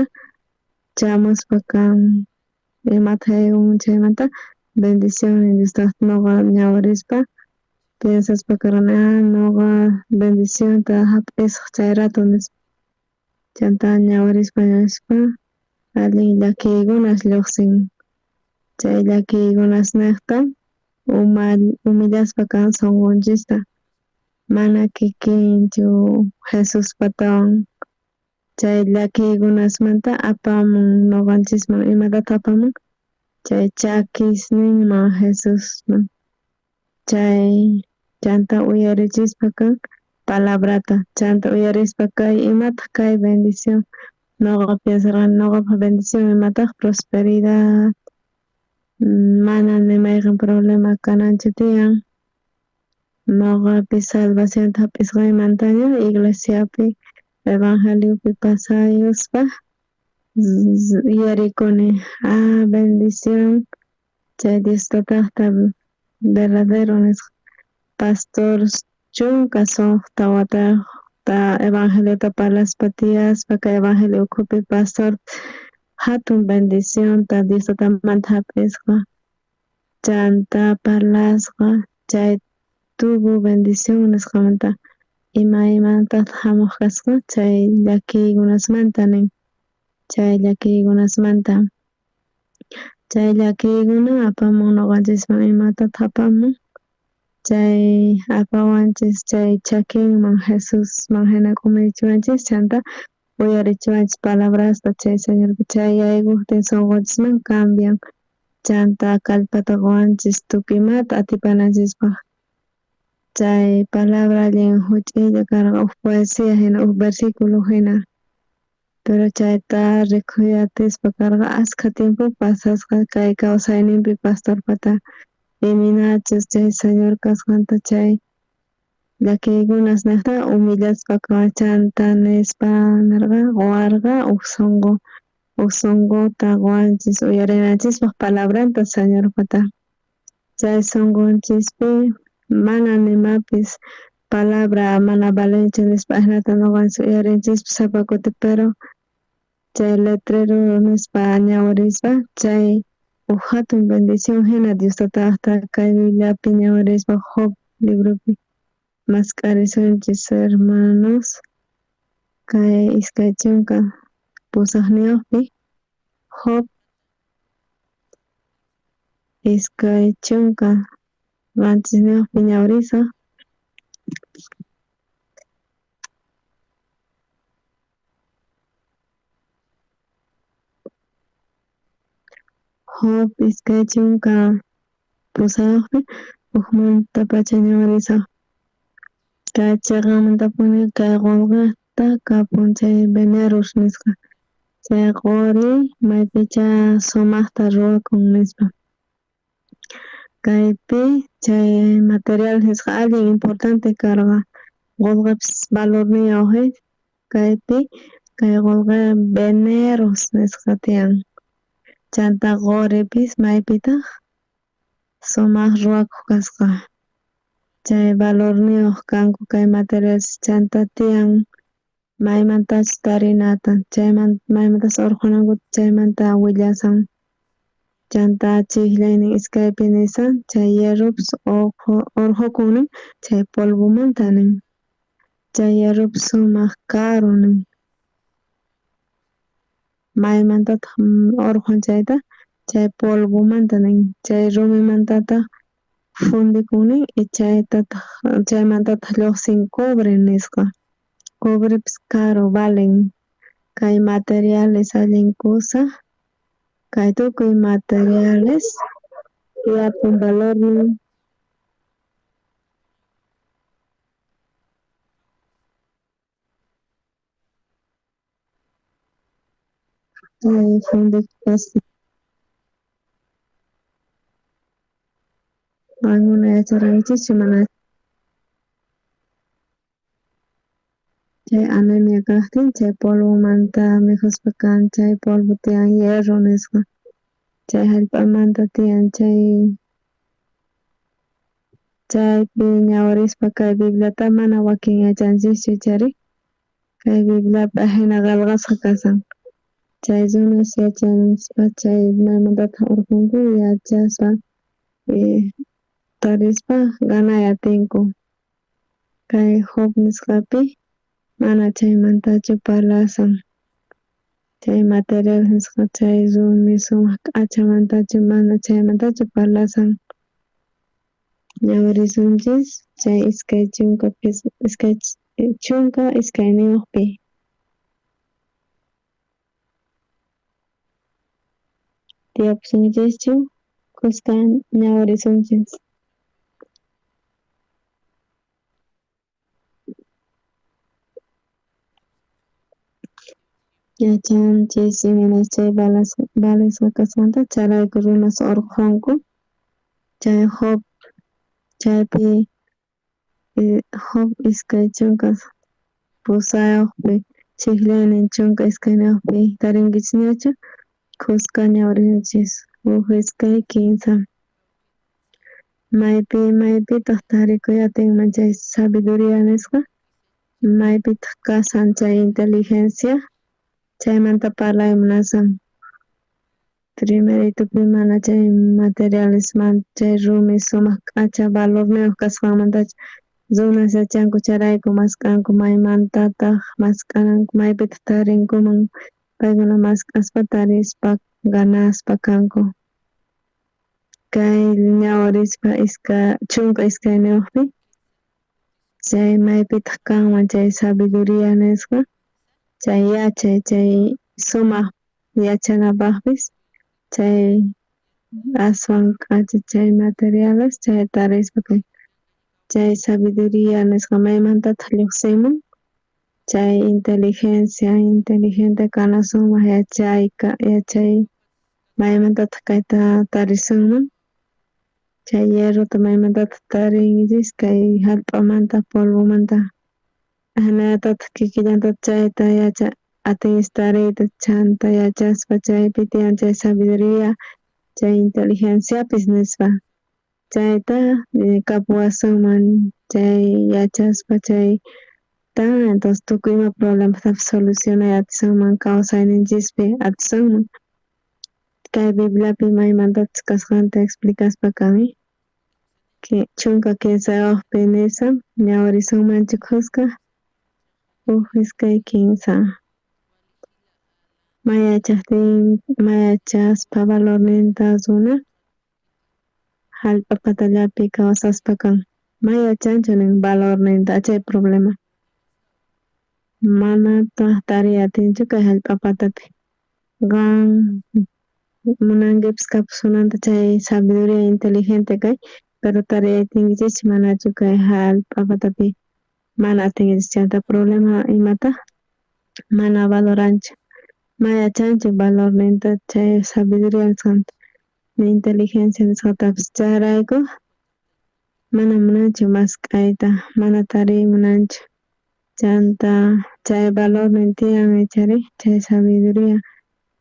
chamuspa kan imataq yaykumun chaymanta bendición Dios tata nuqa ñawirispa piensaspa karqani ah nuqa bendicionta jap'isaj chay rato nispa chanta ñawirispa ñawirispa allin llakiykunas lluqsin chay llakiykunasnejta humillaspa kan sunqunchista mana kikinchu Jesuspatawan chay llakiykunasmanta apamun nuqanchisman imatataq apamun chay chakisninman Jesusman chay chanta uyarichispa kan palabrata chanta uyarispa kay imataq kay bendición nuqa piensarqani nuqapaq bendición imataq prosperidad mana ni mayqen problema kananchu tiyan nuqapis salvacionta jap'isqaymantaña iglesiapi evangeliopi pasayuspa yuyarikuni ah bendición chay Dios tatajta verdadero nisqa pastor chunka suqta watayojta evangeliota parlaspa tiyaspa kay evangelio ukhupi pastor jatun bendicionta Dios tatamanta jap'isqa chanta parlasqa chay tubo bendición nisqamanta imaymantataq jamuj kasqa chay llakiykunasmanta nin chay llakiykunasmanta chay llakiykuna apamun nuqanchisman imatataq apamun chay apawanchis chay chakinman Jesusman jina k'umuychiwanchis chanta uyarichiwanchis palabrasta chay Señorpa chay yaykujtin sunqunchisman cambian chanta kallpata quwanchis tukuy imata atipananchispaj chay palabra allin juch'uylla karqa uj poesia jina uj versículo jina pero chayta rikuy atispa karqa askha tiempo pasasqa kay kawsayninpi pastorpata imaynachus chay Señor kasqanta chay llakiykunasnejta humillaspa chanta nispa nerqa quwarqa uj sunquta quwanchis uyarinanchispaj palabranta Señorpata chay sunqunchispi mana nimapis palabra mana valenchu nispa ajinata nuqanchis uyarinchispis sapa kuti pero chay letrero nispa ñawirispa chay uj jatun bendición jina Dios tatajta kay Bibliapi ñawirispa Job libropi mask'arisunchis hermanos kay 28 Job 27 ñawirisaj. Job 28pi ujmantapacha ñawirisaj. Kay cheqamantapuni kay qolqeta kapun chay Venerus nisqa chay qori maypicha sumajta ruwakun nispa. Kaypi chay material nisqa allin importante karqa qolqepis valorniyoj kaypi kay qolqe Venerus nisqa tiyan chanta qoripis maypitaj sumaj ruwakuj kasqa chay valorniyoj kanku kay materiales chanta tiyan maymantachus tarinata chayman maymantachus orqhonankuta chaymanta willasan chanta chijllaynin iskaypi nisan chay hierropis orqhokun nin chay polvomanta nin chay hierropis sumaj caro nin maymantataj orqhon chayta chay polvomanta nin chay rumimantataj fundikun nin y chaytataj chaymantataj lluqsin cobre nisqa cobrepis caro valen kay materiales allin kusa kay tukuy materiales tiyapun valornin. Chay fundikusqa qankuna yacharankichikchu mana chay anemia kajtin chay polvomanta mikhuspa kan chay polvo tiyan hierro nisqa chay jallp'amanta tiyan chay chaypi ñawirispa kay Bibliata mana wakin yachanchischu ichari kay Bibliapi ajina qelqasqa kashan chay runas yachaspa chay maymantataj orqhonku yachaspa tarispa ganay atinku kay Job nisqapi mana chaymantachu parlasan chay material nisqa chay rumi sumaj k'achamantachu mana chaymantachu parlasan ñawirisunchis chay 22pi tiyapusunchischu khuska ñawirisunchis. Yachanchis imaynas chay valesqa kasqanta chayrayku runas orqhonku chay Job chaypi Job 28pi chijllaynin 12pi tarinkichisñachu khuska ñawirisunchis 1 2 3. Maypi maypitaq tarikuy atinman chay sabiduría nisqa maypitaq kasan chay inteligencia chaymanta parlay munasan primeritopi mana chay materialesmanta chay rumi sumaq k'acha valorniyoj kasqanmantachu runas yachanku chayrayku mask'anku maymantataj mask'ananku maypitaq tarinkuman paykuna mask'aspa tarispa ganaspa kanku kay ñawirispa 22pi chay maypitaq kanman chay sabiduría nisqa chay yachay chay sumaq yachanapajpis chay aswan k'acha chay materiales chay tarispa chay sabiduría nisqa maymantataj lluqsimun chay inteligencia inteligente kana sumaq yachay maymantataj kayta tarisunman chay hierrota maymantataj tarinchis kay jallp'amanta polvomanta ajinallatataj kikillantataj chayta yacha atinchis tariyta chanta yachaspa chaypi tiyan chay sabiduría chay inteligenciapis nispa chayta kapuwasunman chay yachaspa chayta entonces tukuy ima problematapis solucionay atisunman kawsayninchispi atisunman kay Bibliapi maymantachus kasqanta explicaspa kan 13pi nisan ñawirisunmanchu khuska 1 2 3. May yachajtin may yachaspa valorninta runa jallp'a patallapi kawsaspa kan may yachanchu nin valorninta chay problema manataj tariy atinchu kay jallp'a patapi qan Munankipis kapusunanta chay sabiduría inteligente kay, pero tariy atinkichis manachu kay jallp'a patapi mana atinkichis chanta problema imataj mana valoranchu ma yachanchu valorninta chay sabiduría nisqanta ni inteligencia nisqatapis chayrayku mana munanchu mask'ayta mana tariy munanchu chanta chay valornin tiyan ichari chay sabiduría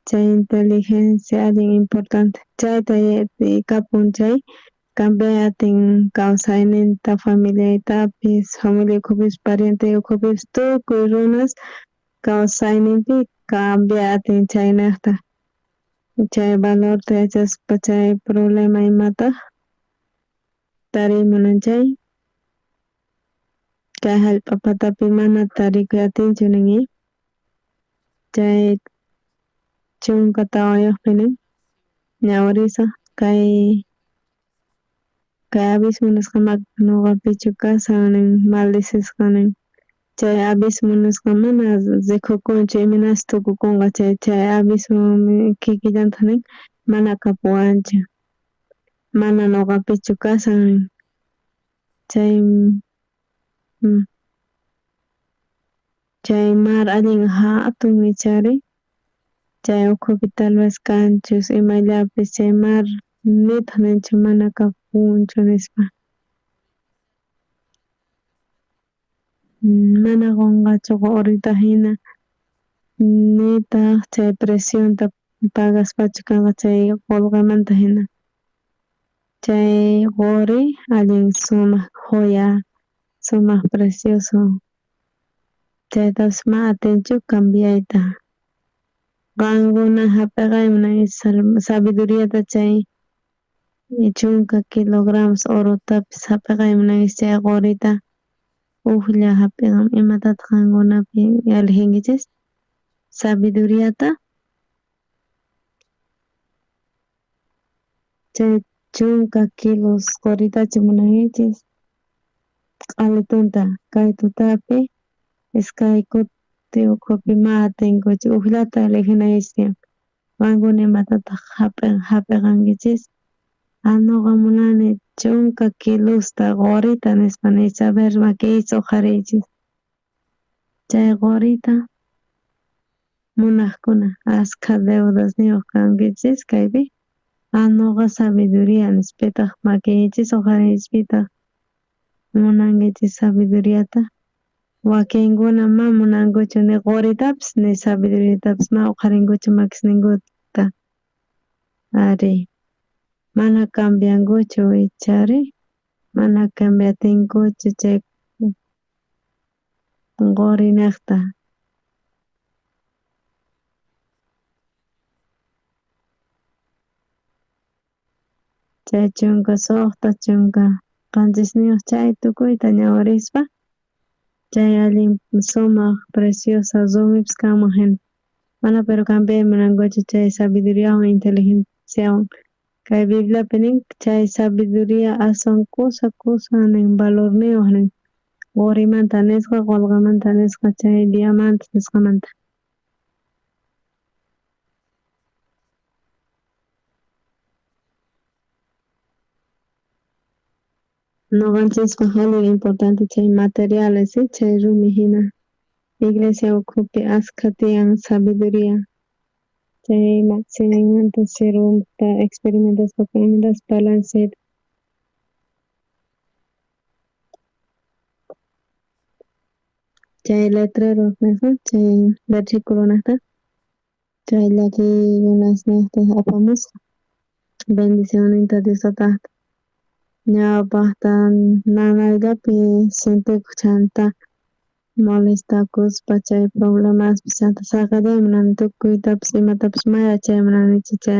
chay inteligencia allin importante chayta kapun chay cambiay atin kawsayninta familiaytapis familia ukhupipis pariente ukhupipis tukuy runas kawsayninpi cambiay atin chaynejta chay valorta yachaspa chay problema imataj tariy munan chay kay jallp'a patapi mana tarikuy atinchu nin chay 14 pi nin ñawirisaj kay abismo nisqa noqapichu kashan nin maldicisqa nin chay abismo nisqa mana rikukunchu imaynachus tukukonqa chay chay abismo kikillantaj nin mana kapuwanchu mana noqapichu kashan nin chay chay mar allin jatun ichari chay ukhupi tal vez kanchus imallapis chay mar nitaj ninchu mana kapunchu nispa mana qonqachu qorita jina nitaj chay precionta pagaspachu kanqa chay qolqemanta jina chay qori allin sumaq joya sumaq precioso chaytapis mana atinchu cambiayta qankuna jap'eqay sabiduriata chay 10 kilogramos orotapis jap'eqay munankichis chay qorita ujlla jap'iqan imatataq qankunapi elegинkichis sabiduriata chay 10 kilos qoritachu munankichis q'alitunta kay tutapi iskay kuti ukhupi ma atinkuchu ujllata eleginaykis tiyan qankuna imatataq jap'iqankichis noqa munani 10 kilosta qorita nispa niychis a ver makiychis uqhariychis chay qorita munaqkuna askha deudasniyuq kankichis kaypi noqa sabiduría nispitaq makiychis uqhariychis pitaq munankichis sabiduriata wakinkuna ma munankuchu ni qoritapis ni sabiduriatapis ma uqharinkuchu makisninkuta ari mana cambiankuchu ichari mana cambiatinkuchu chay qorinejta chay 16 17 chay tukuyta ñawirispa chay allin sumaq preciosa rumipis kanman jina mana pero cambiay munankuchu chay sabiduriawan inteligenciawan kay Bibliapi nin chay sabiduria aswan kusa kusa nin valorniyuq nin qorimanta nisqa qolqemanta nisqa chay diamante nisqamanta. Noqanchispaq allin importante chay materiales chay rumi hina iglesia ukhupi askha tiyan sabiduria chay maksimanta serumta experimentaspa imatas balanceta chay letrero nisqa chay versículonata chay llakiykunasnejta apamusqa bendicionninta Dios tatajta ñawpajta nanayllapi sientekuq chanta molestakuspa chay problemaspi chanta saqellay munani tukuytapis imatapis ma yachay munanichu chay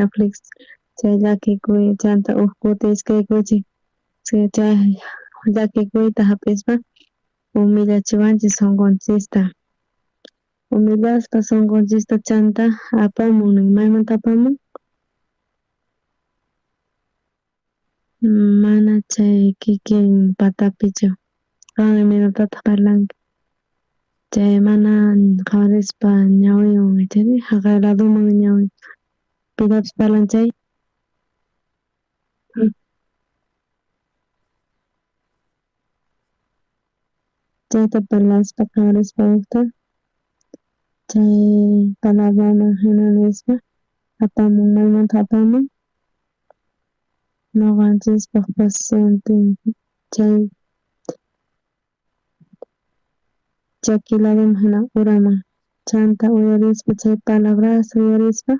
chay llakikuy chanta uj kuti iskay kuti chay llakikuyta jap'ispa humillachiwanchis sonqonchista humillaspa sonqonchista chanta apamun maymanta apamun mana chay kikin patapichu qan imaynatataq parlanki chay mana qhawarispa ñawiwan ichari jaqay ladoman ñawi Pitapis parlan chay. Chayta parlaspa qhawarispa ujta chay palabraman jina nispa apamun, maymanta apamun noqanchispaj paciente chay chaki ladoman jina uraman chanta uyarispa chay palabrasta uyarispa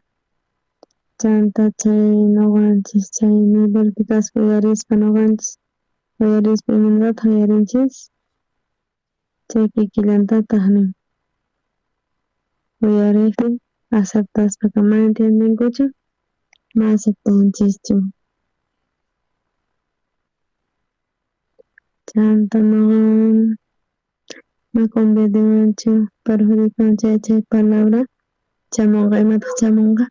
chanta chay noqanchis chay nivelpi kaspa uyarispa noqanchis uyarispa imaynatataq uyarinchis chay kikillantataj nin uyarejtin aceptaspaqa mana entiendenkuchu ma aceptanchischu. Chanta noqa ma conveniwanchu perjudican chay chay palabra chamunqa imataq chamunqa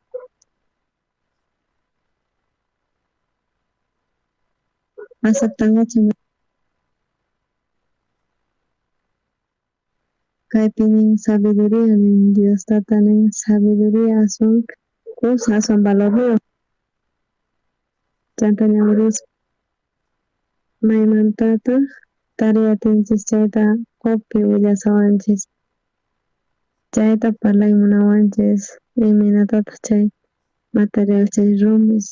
aceptanqachu kaypi nin sabiduría nin Dios tata nin sabiduría aswan kusa aswan valorniyuq chanta ñawirispa maymantataq tariyatinchis chayta Jobpi willasawanchis chayta parlay munawanchis imaynatataq chay material chay rumis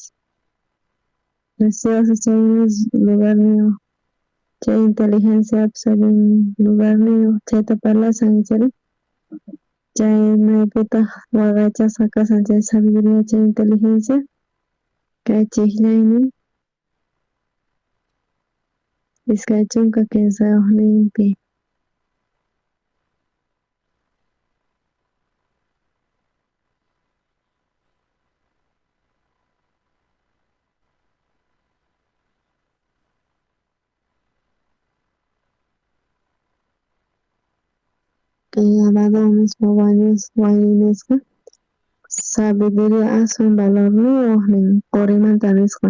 precioso chay lugarniyuq chay inteligenciapis allin lugarniyuq chayta parlasan ichari chay maypitaq waqaychasqa kasan chay sabiduría chay inteligencia kay chijllaynin 23ninpi. Kay Abadón nispa wañuy nisqa sabiduría aswan valorniyuq nin qorimanta nisqa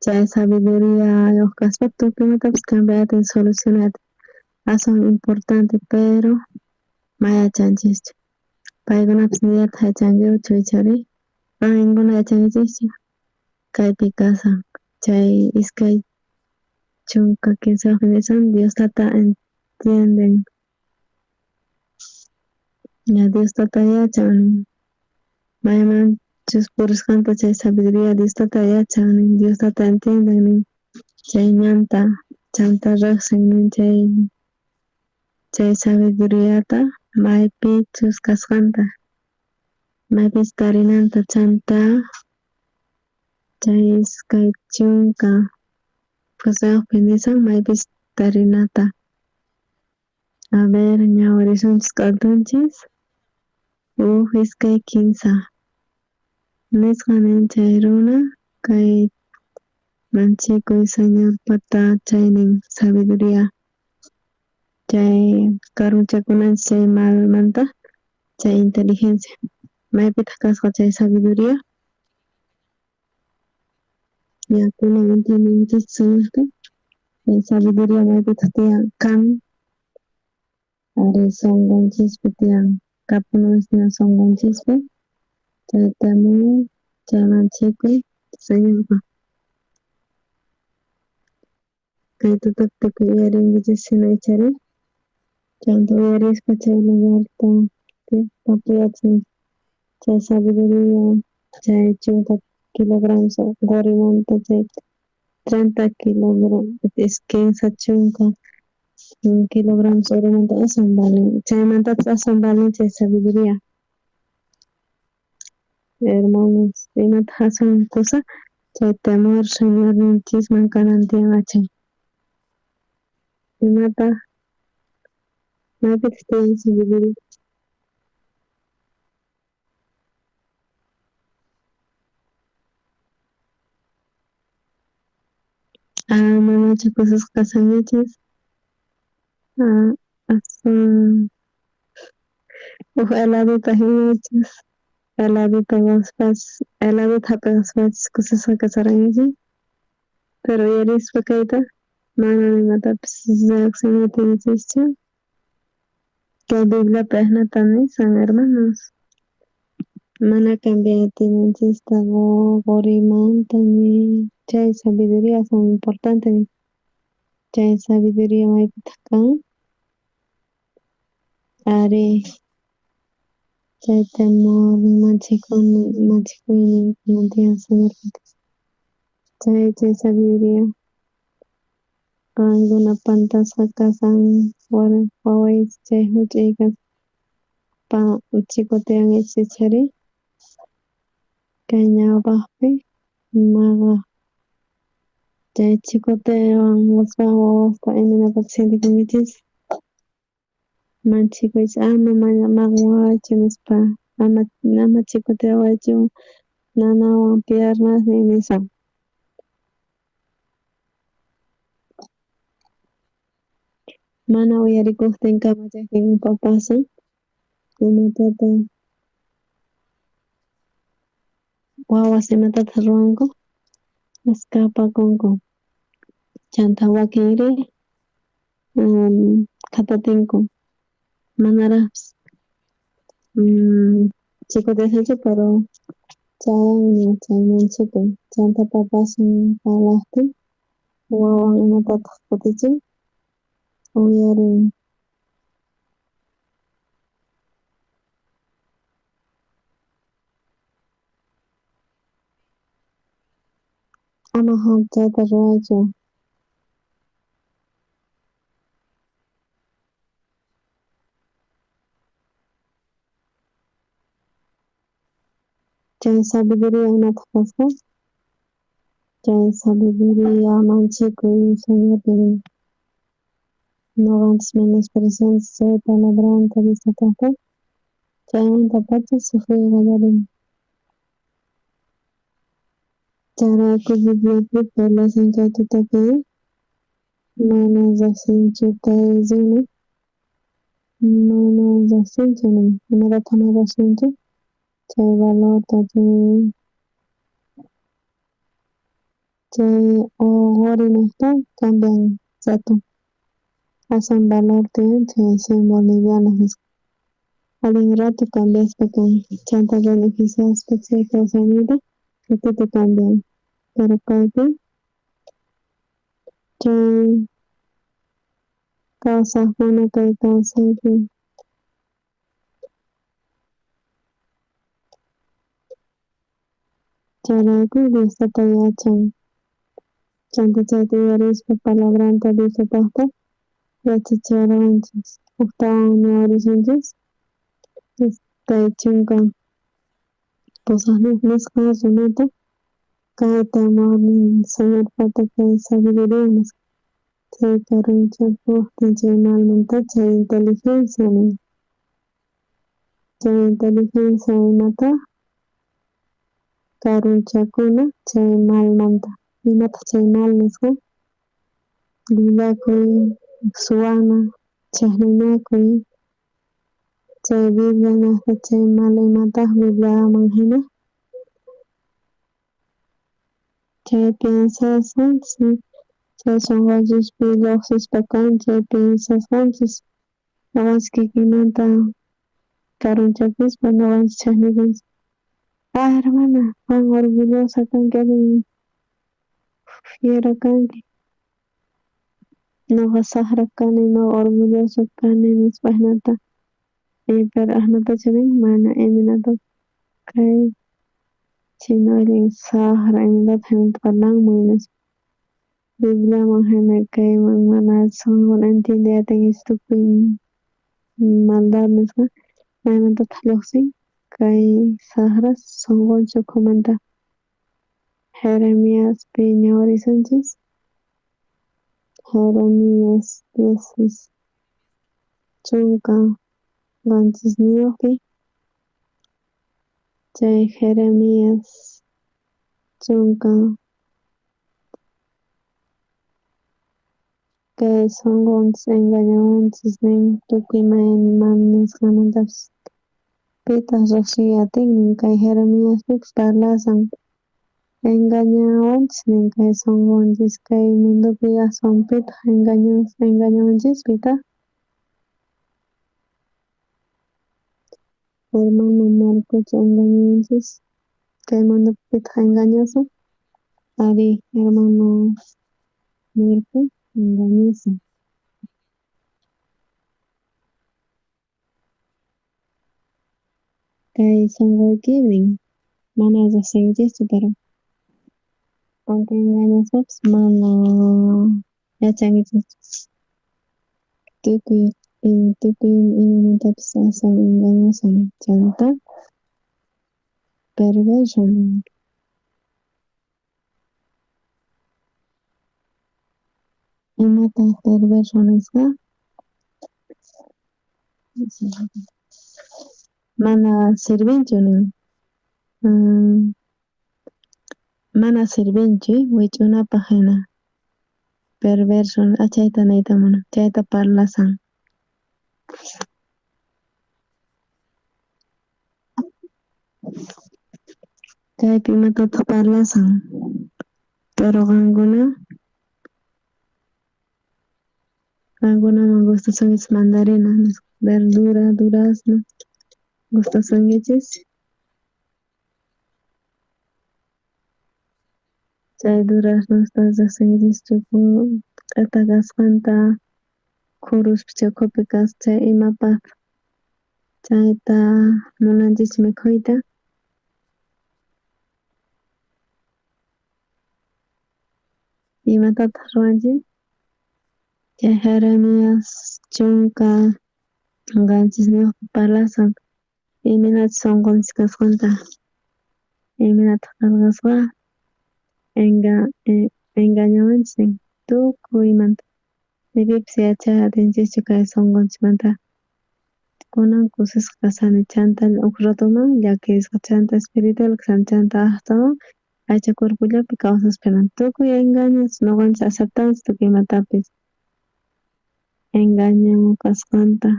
chay sabiduríayuq kaspa tukuy imatapis cambiay atin solucionay atin aswan importante pero ma yachanchischu paykunapis nillataq yachankuchu ichari qankuna yachankichischu kaypi kasan chay 23 nisan Dios tata entienden ña Dios tata yachan maymanchus purisqanta chay sabiduría Dios tata yachan nin Dios tata entienden nin chay ñanta chanta rejsin nin chay sabiduriata maypichus kasqanta maypichus tarinanta chanta chay 28 nisan maypichus tarinata. A ver ñawirisunchis k'atunchis 1 2 3 nisqa nin chay runa kay manchikuy Señorpata chaynin sabiduría chay karunchakunanchis chay malmanta chay inteligencia maypitaq kasqa chay sabiduría ya kunan entiendenchis sumaqta chay sabiduría maypitaq tiyan kan ari sonqonchispi tiyan kapunanchis tiyan sonqonchispi chay temor chay manchikuy Señorpa kay tutapi tukuy uyarinkichis hina ichari chanta uyarispa chay lugarta tapuyachin chay sabiduría chay 10 kilogramos qorimanta chay 30 kilogramos 30 kilogramos oromanta aswan valen chaymantapas aswan valen chay sabiduría hermanos imataq aswan kusa chay temor Señorninchisman kanan tiyan achay imataq maypitaq tiyan sabiduría manachu kusisqa kashankichis aswan uj heladota hinachus heladota qospas heladota hap'iqaspachus kusisqa kasharankichis pero uyarispa kayta mana imatapis reaccionayta atinchischu kay Bibliapi ajinata nisan hermanos. Mana cambiay atinanchista qorimanta ni chay sabiduria aswan importante nin. Chay sabiduria maypitaq kan? Ari chay temor manchikuynin tiyan Señorpata chay chay sabiduria qankuna pantasqa kasan waway chay huch'uy kaspa chikoteankichis ichari kay ñawpaqpi maqa chay chikotewan wawasta imaynatachus sientekunkichis manchikuychis ama maqawaychu nispa ama chikoteawaychu nanawan piernasniy nispa. Mana uyarikuqtin kamachaqtin papasan imatataq wawas imatataq ruwanku escapakunku chanta wakinri qhatatinku manaraqpis chikoteashanchu pero chayanña chay manchikuy chanta papasan parlajtin wawan imatataq kutichin uyarin. Ama chayta ruwaychu. Chay sabiduria imataq kasqa? Chay sabiduria manchikuy Señorpi nuqanchis menosprecianchis chay palabranta Diostataqta chaymantapacha sufriy qallarin. Chayrayku Bibliapi parlashan kay tutapi mana riqsinchu kay runa mana riqsinchu nin imatataq mana riqsinchu chay valorta chay qorinejta cambian rato aswan valor tiyan chay 100 bolivianos nisqa allin rato cambiaspa kan chanta beneficiaspa chay kawsayniyta ratito cambian pero kaypi chay kawsaqkuna kay kawsaypi chayrayku Dios tata yachan chanta chayta uyarispa palabranta Dios tataqta yachachiwarqanchis ujtawan ñawirisunchis 28 nisqa runata kay temornin Señorpata kay sabiduria nisqa chay karunchakojtin chay malmanta chay inteligencia nin chay inteligencia imata karunchakuna chay malmanta imataq chay mal nisqa llullakuy suwana chejninakuy chay Biblia nejta chay mal imataq Bibliaman jina chay piensasqanchis chay sonqonchispi lluqsispa kan chay piensasqanchis noqanchis kikimanta karunchakuspa noqanchis chejnikunchis ah hermana qan orgullosa kanki allin fiero kanki noqa sajra kani noqa orgulloso kani nispa ajinata pero ajinatachu nin mana imaynata kay chino allin sajra imaynataq jinata parlanman nispa Bibliaman jina kayman mana sonqon entiendey atinkichu tukuy maldad nisqa maymantataq lluqsin kay sajras sonqonchis ukhumanta Jeremiaspi ñawirisunchis Jeremias 17pi chay Jeremias chunka kay sonqonchis engañawanchis nin tukuy mal nisqamantapis pitaq riqsiy atin nin kay Jeremiaspipis parlashan engañawanchis nin kay sonqonchis kay mundopi aswan pitaq engañawanchis pitaq. Hermano Marcochu engañawanchis? Kay mundopi pitaq engañoso? Ari, hermano Marco engañoso. Kay sunquykimin mana riqsinkichischu pero aunque engañaspapis mana yachankichischu tukuy tukuy imamantapis aswan engañoso chanta perverso. Imataq perverso nisqa? Mana sirvinchu nin. Mana sirvinchu wich'unapaq hina. Perverso chayta niyta munan, chayta parlasan. Kaypi imatataq parlasan? Pero qankuna qankunaman gustasunkichis mandarina, verdura, durazno, gustasunkichis? Chay duraznosta riqsinkichischu q'ita kasqanta, khuruspi chukhupi kasqa chay imapaq chayta munanchis mikhuyta? Imatataq ruwanchis? Chay Jeremías 17 parlasan imaynachus sunqunchis kasqanta, imaynataq qillqasqa engañawanchis nin tukuymanta ni pipis yachay atinchischu kay sunqunchikmanta. Kunan kusisqa kashani chanta uj ratoman llakisqa chanta espiritual kashani chanta astawan aycha cuerpollapi kawsaspa tukuy engaños ñuqanchik aceptanchik tukuy imatapis engaño kasqanta.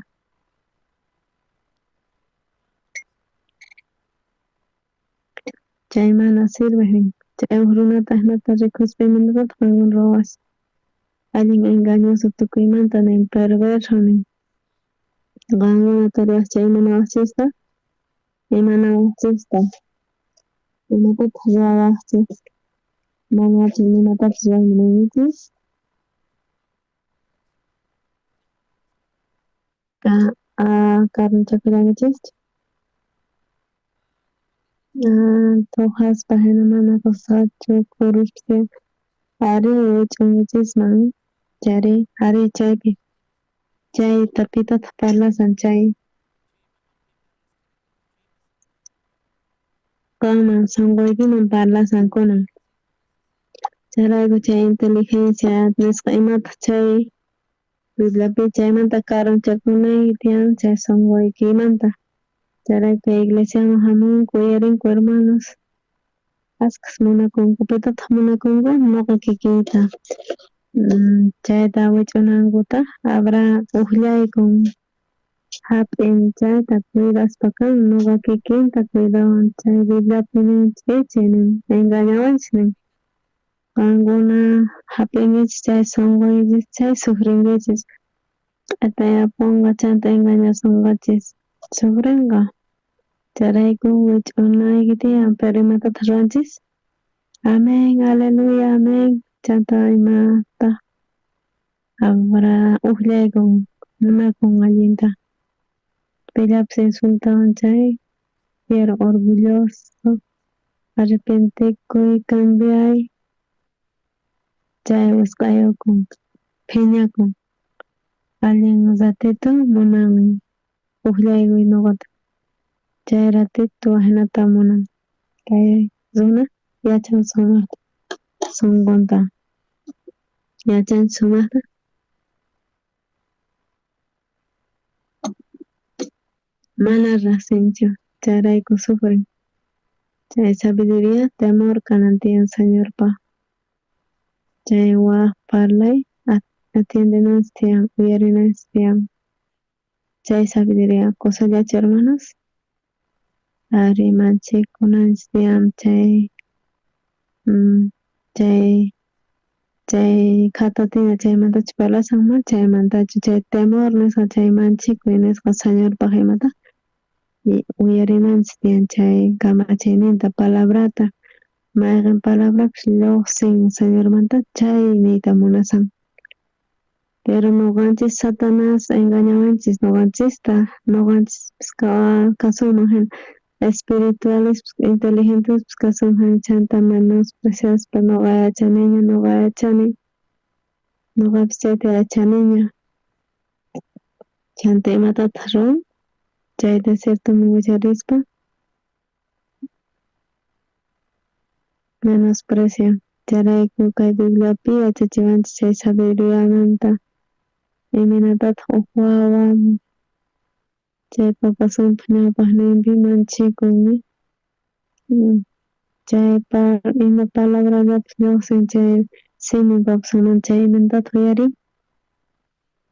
Chay mana sirvej nin. Chay uj runata jinata rikuspa imaynatataj qankuna ruwawaspa allin engañoso tukuymanta nin perverso nin. Qankuna tariwajchis imanawajchista imanawajchista imatataq ruwawajchis manachu imatapis ruway munankichis? Karunchakullankichikchu? T'uqaspa hina mana kusqachu khuruspi ari wich'unkichisman chayri ari chaypi chayta pitataq parlasan chay qanman sunquykiman parlasan kunan chayrayku chay inteligencia nisqa imataq chay Bibliapi chaymanta karunchakunayki tiyan chay sunquykimanta chayrayku iglesiaman hamunku uyarinku hermanos askhas munakunku pitataq munakunku nuqa kikiyta chayta wich'unankuta habrá ujllaykun hap'in chayta cuidaspa kan nuqa kikinta cuidawan chay Bibliapi nin ch'ichi nin engañawanchis nin qankuna hap'inkichis chay sunquykichis chay sufrinkichis q'etayapunqa chanta engañasonqachis sufrinqa chayrayku wich'unayki tiyan pero imatataq ruwanchis amén aleluya amén chanta imata habrá ujllaykun munakun allinta pillapis insultawan chay fiero orgulloso arrepentekuy cambiay chay wisq'ayukun phiñakun allin ratito munan ujllaykuy nuqata chay ratito ajinata munan kay runa yachan sumaqta sunqunta yachan sumaqta mana riqsinchu chayrayku sufren chay sabiduría temor kanan tiyan Señorpaq chay waj parlay atiendenanchis tiyan uyarinanchis tiyan chay sabiduría kusallachu hermanos ari manchikunanchis tiyan chay chay chay qhatatina chaymantachu parlasan mana chaymantachu chay temor nisqa chay manchikuy nisqa Señorpaq imata Uyarinanchis tiyan chay kamachiyninta palabrata, mayqen palabrapis llojsin Señormanta chay niyta munasan. Pero noqanchis Satanás engañawanchis noqanchista, noqanchispis kasunman hina espirituales inteligentespis kasunman chanta menospreciaspa noqa yachaniña, noqa yachani, noqapis chayta yachaniña. Chanta imatataj ruwan chay desiertoman wicharispa menosprecian. Chayrayku kay Bibliapi yachachiwanchis chay sabiduriamanta imaynatataj uj wawa chay papasunpaj ñawpajninpi manchikun chaypa ima palabrallapis llojsin chay simin papasunmanta chaymantataj uyarin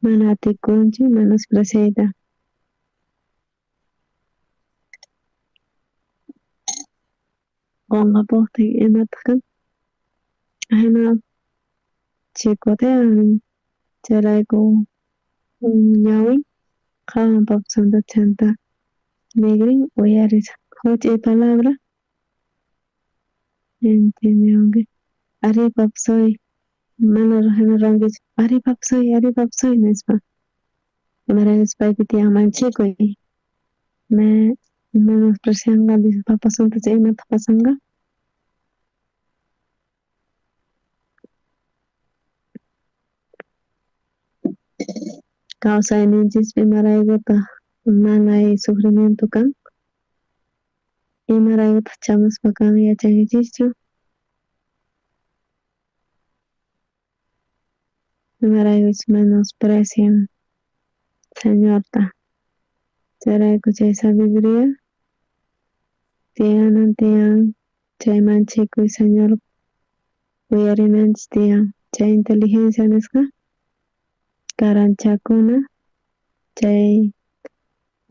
mana atikunchu menospreciayta. Qonqapojtin imataj kan ajina chicotean chayrayku ñawin qhawan papasunta chanta nigrin uyarishan juch'uy palabra entiendewanki arí papasoy mana jina ruwankichu arí papasoy arí papasoy nispa imaraykuchus paypi tiyan manchikuy menosprecianqa papasunta chay imataj pasanqa. Kawsayninchispi imaraykutaj nanay sufrimiento kan imaraykutaq chamuspa kan yachankichischu imaraykuchus menosprecian Señorta chayrayku chay sabiduría tiyanan tiyan chay manchikuy Señor uyarinanchis tiyan chay inteligencia nisqa karanchakuna chay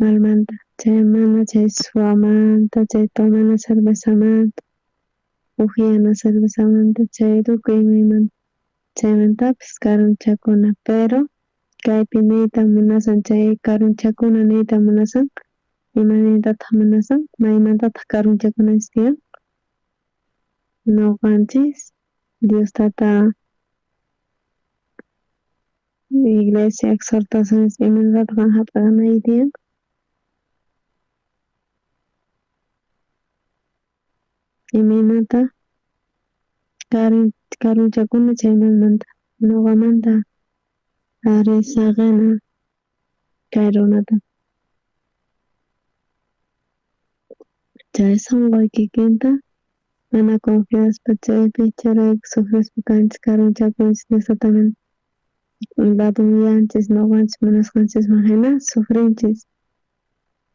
malmanta chay mana chay suwamanta chay tomana cervezamanta ujyana cervezamanta chay tukuy imaymanta chaymantapis karunchakuna pero kaypi niyta munasan chay karunchakuna niyta munasan ima niytataj munasan maymantataj karunchakunanchis tiyan noqanchis Dios tata iglesia exhortaciones imaynatataj qan jap'aqanayki tiyan imaynata karunchakuna chaymanta noqamanta ari saqena kay runata chay sonqoy kikinta mana confiaspa chaypi chayrayku sufrispa kanchis karunchakunchis Dios tatamanta ladunyanchis noqanchis munasqanchisman hina sufrinchis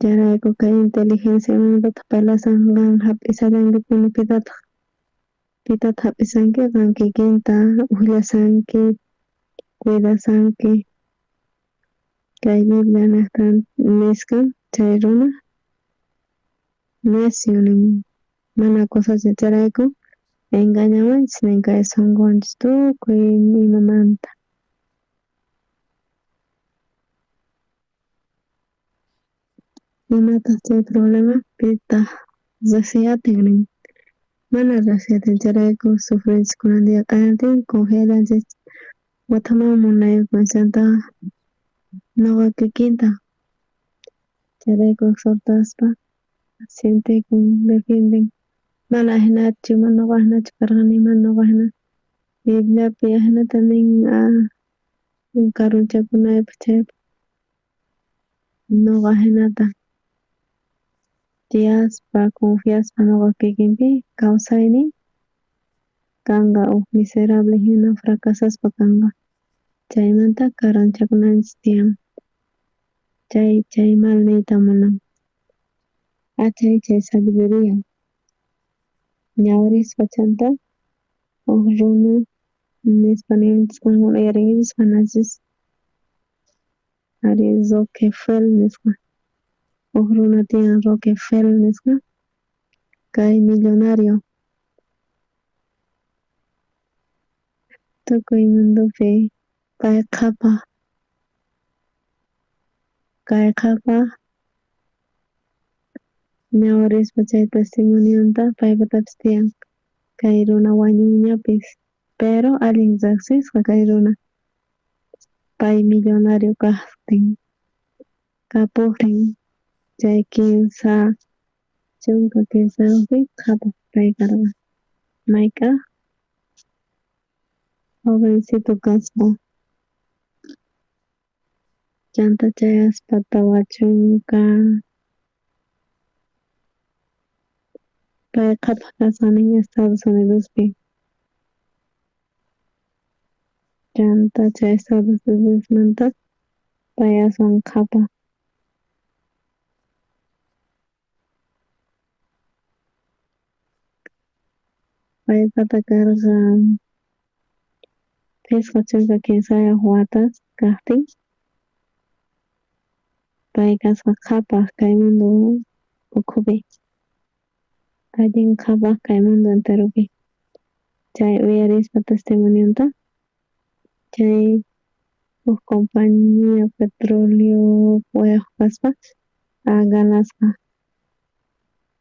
chayrayku kay inteligencia imamantataq parlasan qan hap'isallankipuni pitataq pitataq hap'isanki qan kikinta ujllasanki cuidasanki kay Biblia nejta nisqa chay runa necio nin mana cosaschu chayrayku engañawanchis nin kay sonqonchis tukuy imamanta. Imataq chay problema pitaq rejsiy atin nin mana rejsiy atin chayrayku sufrinchis kunan día q'ayantin confiallanchis wathaman munayukun chanta noqa kikinta chayrayku exhortaspa sientekun defienden mana ajinachu mana noqa ajinachu karqani mana noqa ajina Bibliapi ajinata nin karunchakunaypaj chaypaj noqa ajinata tiyaspa confiaspa noqa kikinpi kawsaynin kanqa uj miserable hina fracasaspa kanqa chaymanta karunchakunanchis tiyan chay chay mal niyta munan achay chay sabiduría ñawirispa chanta uj runa nispa niwanchis qankuna uyarinkichis manachus ari Rockefeller nisqa uj runa tiyan Rockefeller nisqa kay millonario tukuy mundopi pay qhapaj kay qhapaj. Ñawirispa chay testimonionta paypatapis tiyan kay runa wañunñapis, pero allin riqsisqa kay runa, pay millonario kajtin kapuqtin chay 33pi qhapaq kay karqa mayk'aj jovencito kaspa chanta chayaspa 40 pay qhapaq kasqa nin Estados Unidospi chanta chay Estados Unidosmanta pay aswan qhapaq. Paypata karqa 53 watas kajtin pay kasqa qhapaq kay mundo ukhupi, allin qhapaq kay mundo enteropi. Chay uyarispa testimonionta chay huk compañía petróleo wayaq kaspa ganasqa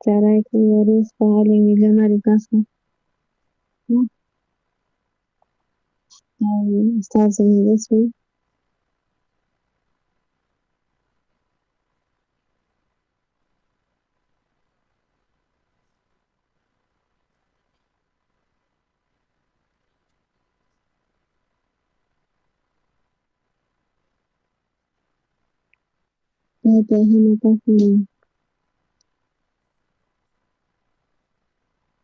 chayrayku uyarispa allin millonario kasqa. Estados Unidospi. Chaypi ajinataqmi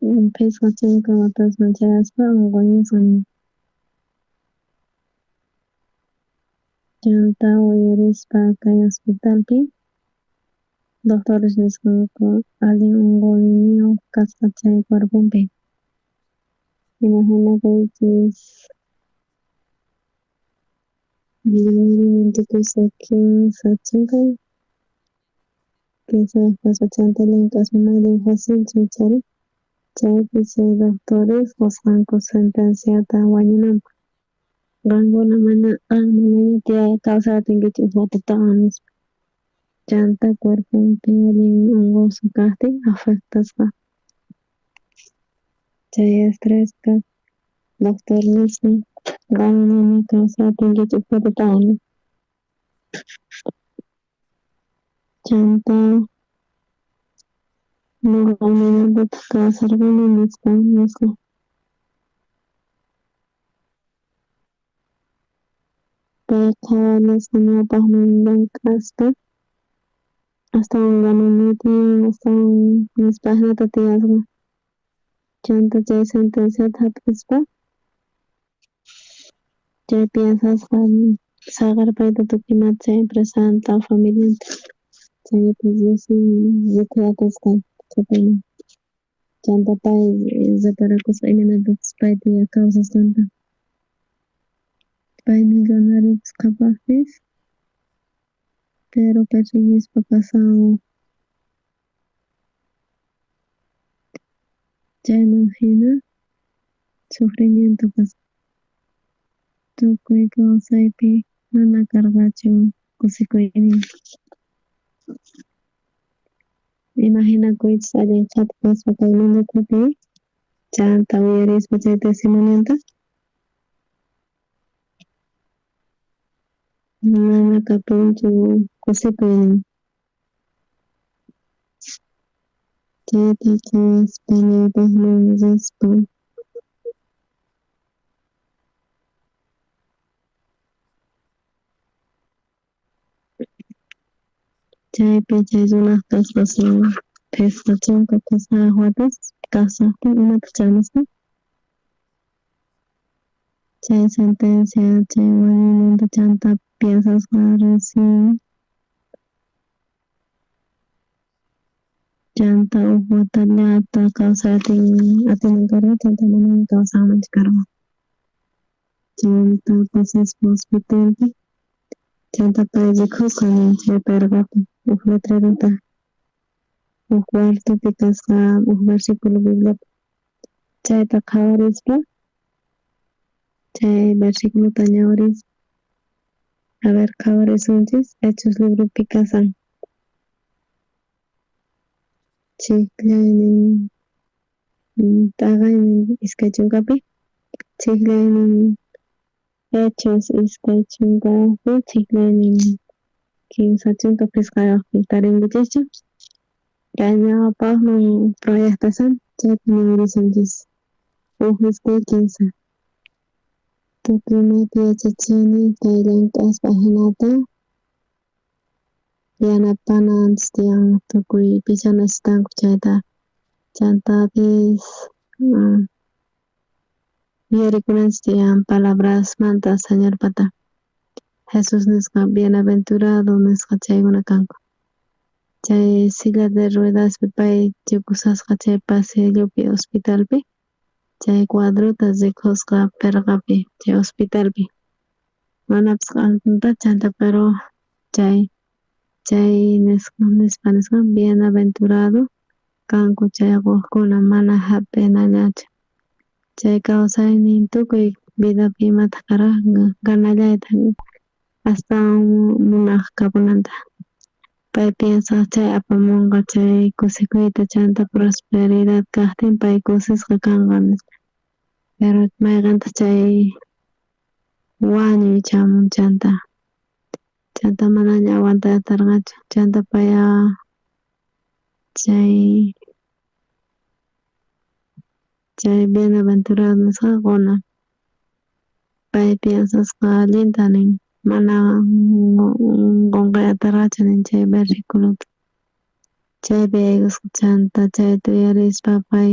50 watasman chayaspa unquyusqa chanta uyarispa kay hospitalpi doctores nisqanku allin unquyniyuq kasqa chay cuerponpi. Imaginakuychis millonario tukusqa 30 kaspa chanta llank'aspa mana allin facilchu chayri chaypi chay doctores qusqanku sentenciata wañunanpaq qankuna mana qan manaña kawsay atinkichu uj watatawan nispa chanta cuerponpi allin unqusqa kajtin afectasqa chay estresqa doctor nisqa qan mana kawsay atinkichu uj watatawan chanta noqa imaynatataq kawsarqani nispa nisqa. Payqa nisqa ñawpaqman llank'aspa astawan gananay tiyan astawan nispa ajinata tiyasqa chanta chay sentenciata jap'ispa chay piensasqa saqerpayta tukuy imata chay empresanta familianta chaypi recién rikhuyakusqa qhipaman chanta pay reparakusqa imaynatachus pay kawsasqanta pay millonariopis qhapaqpis pero persiguispa pasan chayman jina sufrimiento kasqa tukuy kawsaypi mana karqachu kusikuynin. Imaginakuychis allin qhapaq kaspa kay mundo ukhupi chanta uyarispa chay testimonionta mana kapunchu kusikuynin. Chayta qhawaspa ñawpaqman rispa chaypi chay runaq kasqasin 53 watas kawsaqtin imataq chayasqa chay sentencia chay wañuymanta chanta piensasqa recién chanta uj watallata kawsay atinan karqa chanta manaña kawsanmanchu karqa chanta pasaspa hospitalpi chanta pay rikusqa nin chay perqapi uj letrerota uj cuartopi kasqa uj versículo Bibliapi chayta qhawarispa chay versiculota ñawirispa a ver qhawarisunchis Hechos libropi kasan. Chijllaynin t'aqaynin 20pi, chijllaynin Hechos 20pi, chijllaynin 35pi tarinkichischu? Kay ñawpajman proyectasan chaypi ñawirisunchis 1 2 3. Tukuy imapi yachachini kay llank'aspa ajinata yanapananchis tiyan tukuy pichá necesitanku chayta chantapis yuyarikunanchis tiyan palabrasmanta Señorpata Jesus nisqa bienaventurado nisqa chaykuna kanku chay silla de ruedaspi pay chukusasqa chay pasillopi hospitalpi chay cuadrota rikusqa perqapi chay hospitalpi manapis q'altantachu chanta pero chay chay nisqa nispa nisqa bienaventurado kanku chay qojkuna mana jap'inallachu chay kawsaynin tukuy vidapi imataj karqa ganallayta astawan munaj kapunanta pay piensa chay apamonqa chay kusikuyta chanta prosperidad kajtin pay kusisqa kanqa nispa pero mayqentaj chay wañuy chamun chanta chanta manaña aguantay atarqachu chanta pay chay chay bienaventurado nisqa qona pay piensasqa allinta nin mana qonqay atarqachu nin chay versiculota chaypi yaykusqa chanta chayta uyarispa pay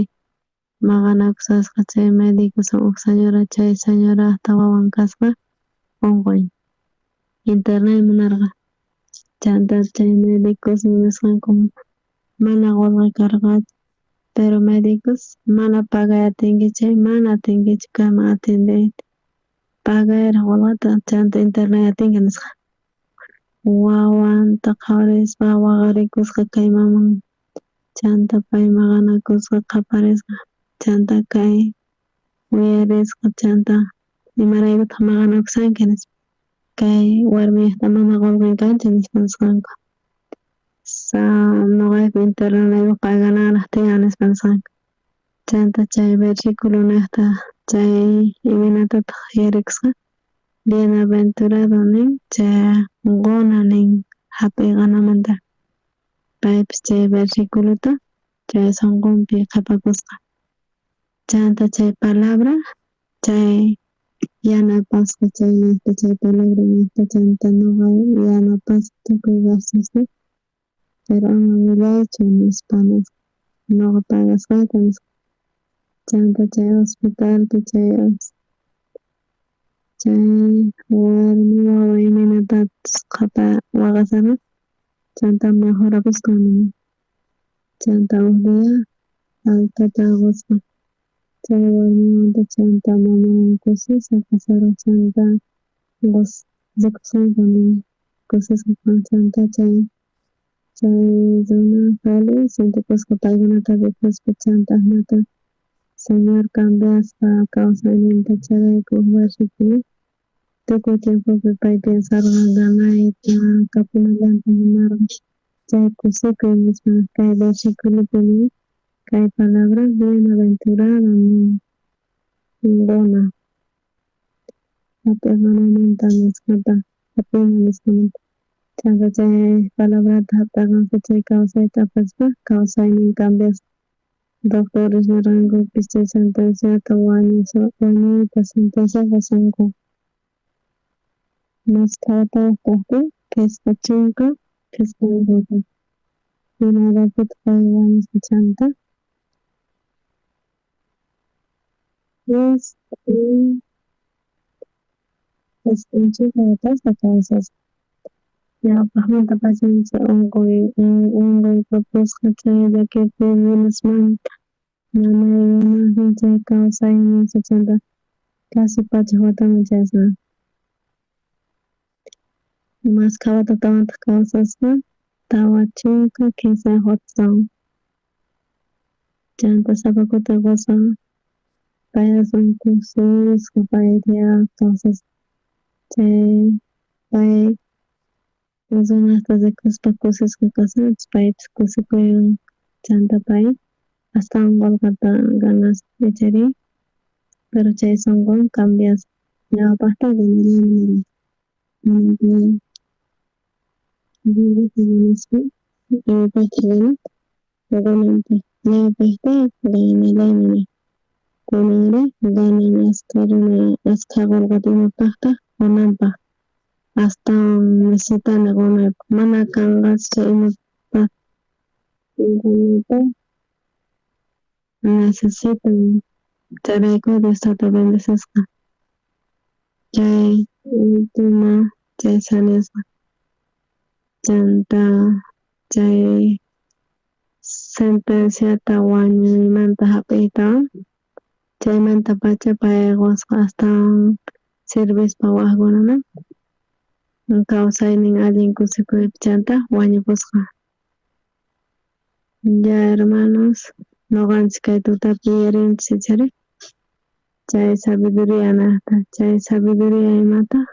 maqanakusasqa chay médicos uj señora chay señorajta wawan kasqa onqoy internay munarqa chanta chay médicos nisqanku mana qolqe karqachu pero médicos mana pagay atinki chay mana atinkichu kayman atendeyta pagayraj qolqeta chanta internay atinki nisqa wawanta qhawarispa waqarikusqa kay maman chanta pay maqanakusqa qhaparisqa chanta kay uyarisqa chanta imaraykutaj maqanakushanki nispa kay warmiyojta mana qolqen kanchu nispa nisqanku sa noqayku internanaykupaj pagananraj tiyan nispa nisqanku chanta chay versiculo nejta chay imaynatataj yuyarikusqa bienaventurado nin chay qona nin jap'iqanamanta paypis chay versiculota chay sonqonpi qhepakusqa chanta chay palabra chay yanapasqa chay nejta chay palabra nejta chanta noqa yanapasqa tukuy gastosta pero ama willaychu nispa noqa pagasqayta nispa chanta chay hospitalpi chay chay warmi wawa imaynatachus waqasharqa chanta mejorapusqa chanta uj día altata qosqa chay warmimanta chanta mamanwan kusisqa kasharqa chanta rikusqanku kusisqa chanta chay chay runa feliz sientekusqa paykunata rikuspa chanta ajinata Señor cambiasqa kawsayninta chayrayku uj versículo tukuy tiempopi pay piensarqa ganayta kapunallanta munarqa chay kusikuy nispa kay versiculopi nin kay palabra bienaventurado nin qona jap'iqanamanta nisqata jap'ina nisqamanta chanta chay palabrata jap'eqanqa chay kawsayta apaspa kawsaynin cambiasqa doctores nerqankupis chay sentenciata wañuyta sentenciasqa kasqanku mashkha watayoj kajtin 55 wata imaynatataj pay wañusqa chanta 90 watasta kawsasqa ñawpajmantapacha chay onqoy onqoykapusqa chay llakikuy runasmanta nanaykunasnin chay kawsaynin chanta casi pachaj wataman chayasqa mashkha watatawantaj kawsasqa 43 watastawan chanta sapa kuti qosan pay aswan kusisqa pay tiyasqa kawsasqa chay pay runasta rikuspa kusisqa kashanchis paypis kusikuywan. Chanta pay astawan qolqeta ganasqa ichari, pero chay sonqon cambiasqa ñawpajta ñawpajta ganallayman nej kunanri ganan askha runa askha qolqeta imapajtaj qonanpaj astawan necesitani qonaypaj mana kanqachu chay imapaj qonaypaj necesitan chayrayku Dios tata bendecisqa chay última chay sanesqa chanta chay sentenciata wañuymanta jap'iytawan chaymantapacha pay qosqa astawan sirvispa wajkunaman kawsaynin allin kusikuypi chanta wañupusqa. Ya hermanos, noqanchis kay tutapi yuyarinchis ichari chay sabiduría nejta, chay sabiduría imataj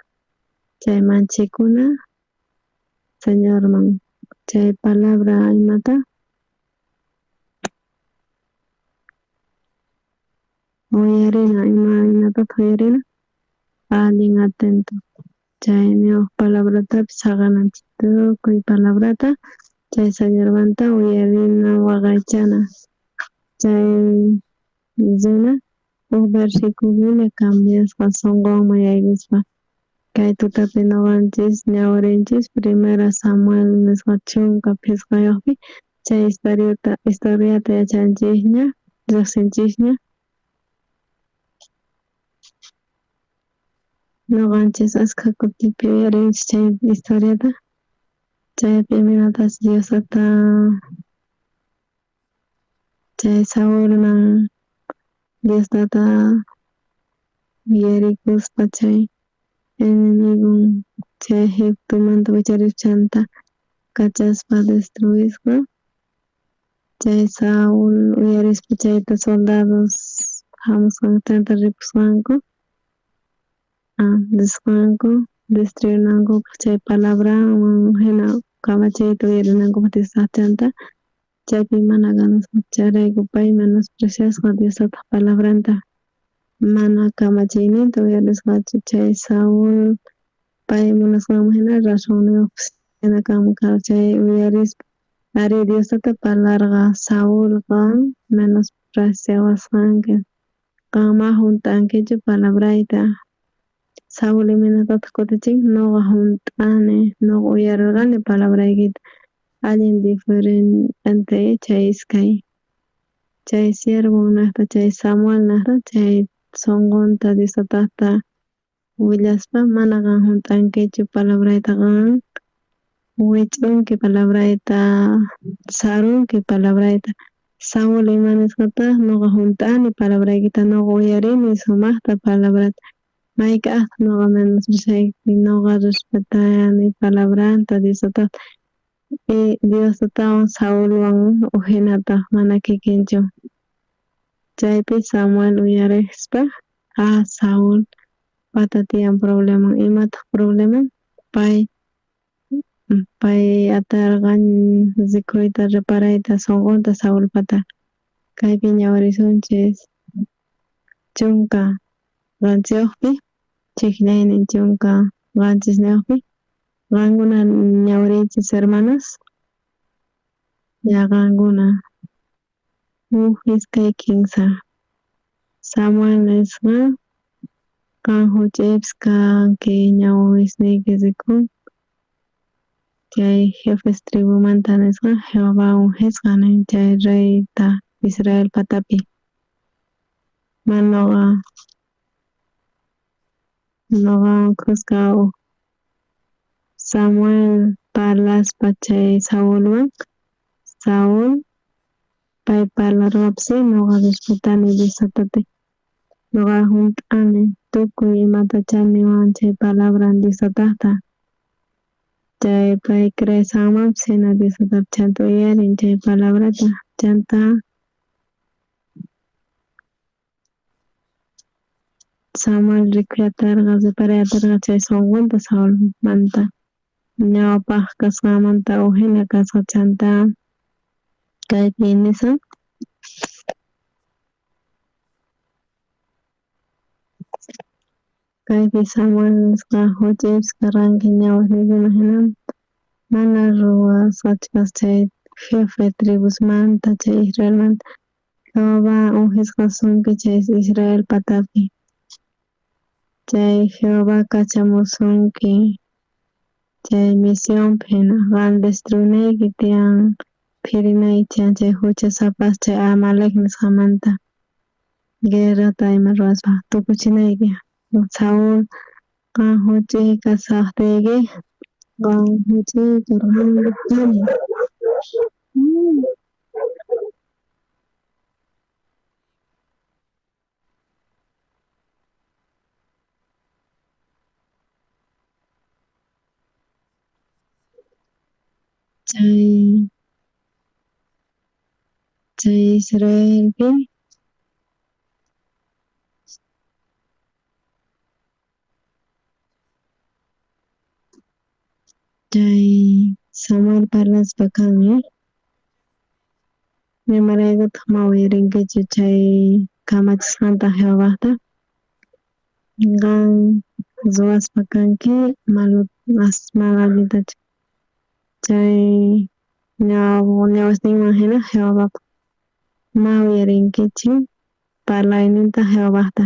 chay manchikuna Señorman, chay palabra imata uyarina, imaynatataq uyarina allin atento chay niwaj palabratapis saqenanchis tukuy palabrata chay Señormanta uyarina waqaychana chay runa uj versiculolla cambiasqa sonqonman yaykuspa. Kay tutapi noqanchis ñawirinchis primera Samuel nisqa 15yojpi chay historiata yachanchisña riqsinchisña noqanchis askha kutipi uyarinchis chay historiata chaypi imaynatas Dios tata chay Saulman Dios tata yuyarikuspa chay enemigon chay Egiptomanta wicharispa chanta kachaspa destruisqa chay Saul uyarispa chayta soldados jamusqanku chanta ripusqanku risqanku destruinankupaj chay palabranman jina kamachiyta uyarinankupaj Dios chanta chaypi mana ganasqa chayrayku pay menospreciasqa Dios tataj palabranta mana kamachiyninta uyarisqachu chay Saul pay munasqanman jina razonniyojpis jina kanman karqa chay uyarispa arí Dios tata parlarqa Saul qan menospreciawasqanki qan ma junt'ankichu palabrayta Saul imaynatataq kutichin noqa junt'ani noqa uyarerqani palabraykita allin diferente chay iskay chay siervon nejta chay Samuel nejta chay sonqonta Dios tatata willaspa mana qan junt'ankichu palabrayta qan wich'unki palabrayta sarunki palabrayta Saul ima nisqataj noqa junt'ani palabraykita noqa uyarini sumajta palabrata mayk'ajtaj noqa menospreciayki noqa respetani palabranta Dios tatata y Dios tatawan Saulwan ujinataj mana kikinchu chaypi Samuel uyarispa Saul pata tiyan problema imataj problema pay atarqa rikuyta reparayta sonqonta Saulpata kaypi ñawirisunchis 17yojpi chijllaynin 17niyojpi qankuna ñawiriychis hermanos ya qankuna 1 2 3 Samuel nisqa qan juch'uypis kanki ñawisniyki rikun chay jefes tribumanta nisqa Jehová ungisqa nin chay reyta Israel patapi mana noqa khuska uj Samuel parlaspa chay Saulwan Saul pay parlarqapis noqa respetani Dios tatata noqa junt'ani tukuy imatachá niwan chay palabran Dios tatajta chay pay creesqanmanpis jina Dios tatapi chanta uyarin chay palabrata chanta Samuel rikuyatarqa reparayatarqa chay sonqonta Saulmanta ñawpaj kasqanmanta ujina kasqa chanta Kaypi nisan Kaypi Samuel nisqa juch'uypis karqanki ñawasniykiman jina mana ruwasqachu kasqa chay jefe tribusmanta chay Israelmanta Jehová ungisqasunki chay Israel patapi chay Jehová kachamusunki chay misionpi jina qan destruinayki tiyan phirinayki tiyan chay juchasapas chay Amalec nisqamanta guerrata ima ruwaspa tukuchinayki. Saúl qan juch'uy kasajtiyki qan juch'uy karqanki. Chay chay Israelpi chay Samuel parlaspa kan imaraykutaj ma uyarinkichu chay kamachisqanta Jehovajta qan ruwaspa kanki malo mana allintachu chay ñawasninman jina Jehovapaj ma uyarinkichu parlayninta Jehovajta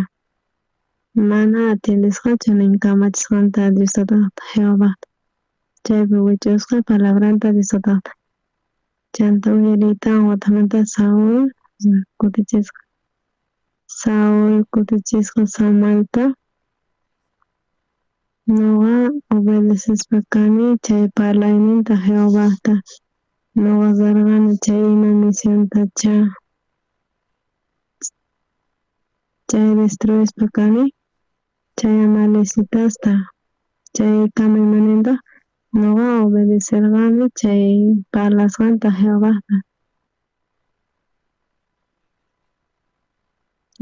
mana atiendesqachu nin kamachisqanta Dios tatajta Jehovajta chaypi wich'usqa palabranta Dios tatajta chanta uyariytawan watamanta Saúl kutichisqa Saúl kutichisqa Samuelta noqa obedecespa kani chay parlayninta Jehovajta noqa rarqani chay ima misionta chay destruispa kani chay amalecitasta chay kamaymanintaq noqa obedecerqani chay parlasqanta Jehovajta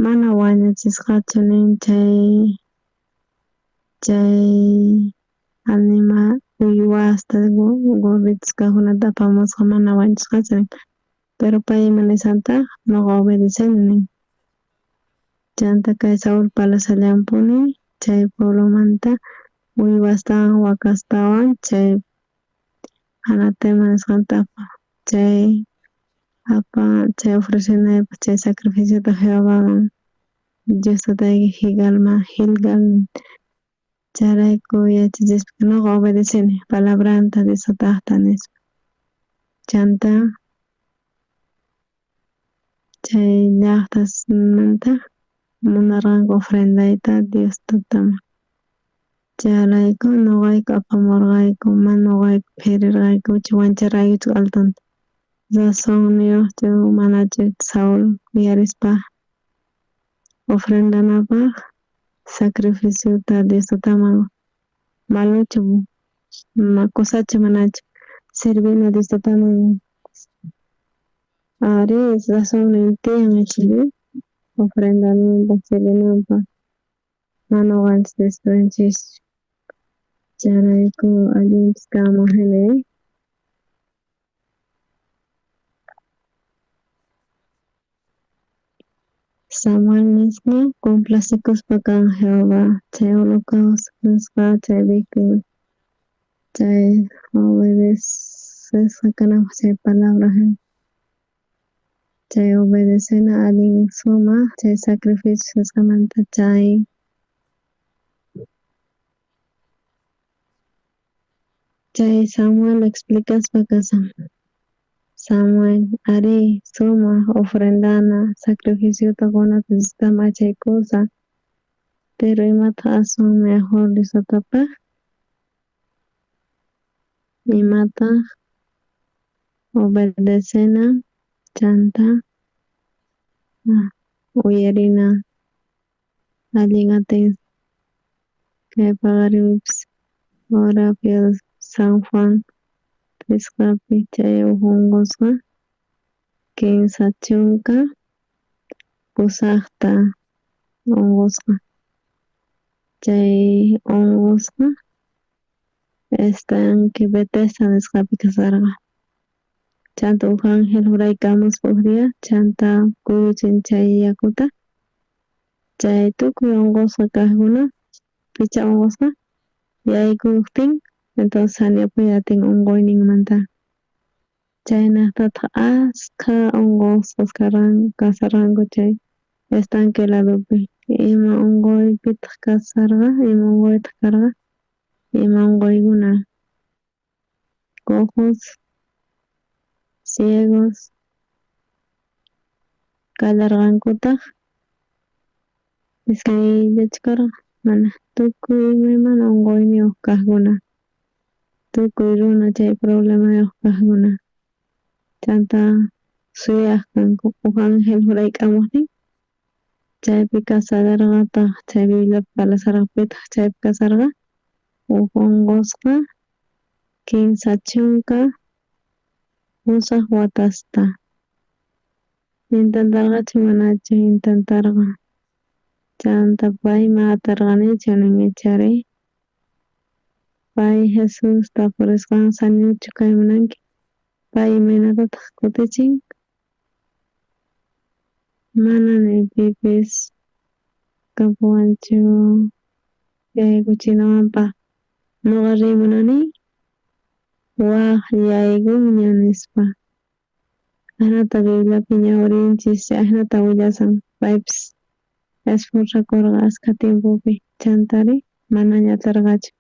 mana wañuchisqachu nin chay chay animal uywasta gorditos kajkunata apamusqa mana wañuchisqachu nin pero pay ima nisqantaq noqa obedeceni nin chanta kay Saúl parlashallanpuni chay pueblomanta uywastawan wakastawan chay anatema nisqanta chay chay ofrecenaypaj chay sacrificiota Jehovaman Dios tatayki Gilgalman Gilgal chayrayku yachachispa noqa obedeceni palabranta Dios tatajta nispa chanta chay llajtasmanta munarqanku ofrendayta Dios tataman chayrayku noqayku apamurqayku mana noqayku phirirqaykuchu wancharqaykuchu altonta razonniyojchu manachu Saúl uyarispa ofrendanapaj sacrificiota Dios tataman malochu kusachu manachu sirvina Dios tataman ari razonnin tiyan ofrendananpaj sirvinanpaj mana noqanchis destruinchischu chayrayku allinpis kanman jina. Samuel nisqa complacikuspa kan Jehová chay holocausto nisqa chay víctima chay obedecesqa kananpaj chay palabra chay obedecena allin sumaj chay sacrificio nisqamanta chay chay Samuel explicaspa kasan Samuel arí sumaj ofrendana sacrificiota qona chay cosa pero imataq aswan mejor Dios tatapaj imataq obedecena chanta uyarina allin atin kay paqarinpis horapi San Juan nisqapi chay uj onqosqa 38 onqosqa chay onqosqa estanque Bethesda nisqapi kasharqa. Chanta uj ángel uraykamuspa uj día chanta kuyuchin chay yakuta. Chay tukuy onqosqa kajkuna picha onqosqa yaykujtin entonces saniapuy atin onqoyninmanta. Chaynajtataq askha onqosqas kasharqanku chay estanque ladopi. Ima onqoypitaq kasharqa ima onqoytaq karqa ima onqoykuna cojos, ciegos kallarqankutaq iskayllachu karqa mana tukuy imaymana onqoyniyuq kaqkuna tukuy runa chay problemayuq kaqkuna chanta suyaq kanku uj angel urayk'amuqtin chaypi kashallarqataq chay Bibliapi parlasharqa pitaq chaypi kasharqa uj onqosqa 38 watasta intentarqachu manachu intentarqa chanta pay mana atarqanichu nin ichari pay Jesus tapurisqan sañuchu kay munanki pay imaynatataq kutichin mana ni pipis kapuwanchu yaykuchinawanpaq noqa riy munani waj yaykunña nispa ajinata Bibliapi ñawirinchis ajinata willashan paypis esforzakurqa askha tiempopi chantari manaña atarqachu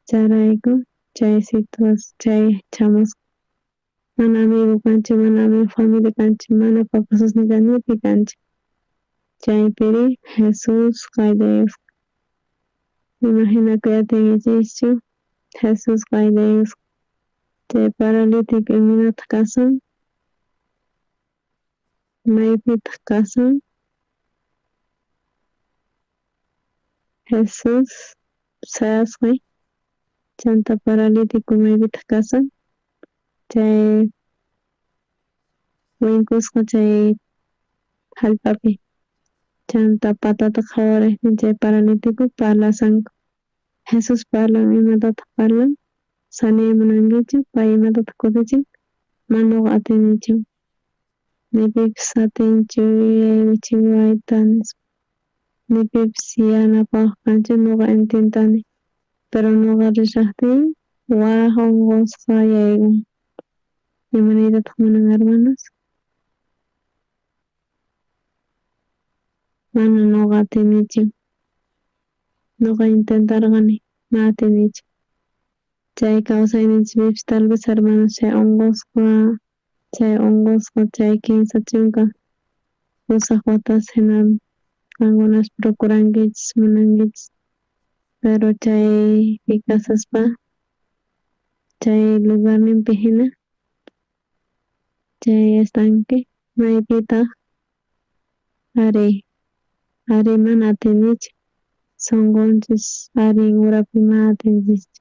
chayrayku chay situación chay chamusqa mana amigo kanchik mana amigo familia kanchik mana papasusni ni pi kanchik chaypiri Jesus qayllayusqa imaginakuy atinkichischu Jesus qayllayusqa chay paralítico imaynataq kasan maypitaq kasan Jesus sayasqay chanta paralítico maypitaq kasan chay winkusqa chay jallp'api chanta patata qhawarejtin chay paralítico parlasanku Jesus parlan imatataq parlan saniyay munankichu pay imatataq kutichin mana noqa atinichu ni pipis atinchu yaykuchiwayta nispa ni pipis yanapawaj kanchu noqa intentani pero noqa rishajtiy waj onqosqa yaykun ima niytataq munan hermanos mana noqa atinichu noqa intentarqani mana atinichu chay kawsayninchispipis tal vez hermanos chay onqosqa chay 38 watas hina qankunas procurankichis munankichis pero chaypi kashaspa chay lugarninpi hina chay estanque maypitaq ari ari mana atinichu sonqonchis ari urapi mana atinchischu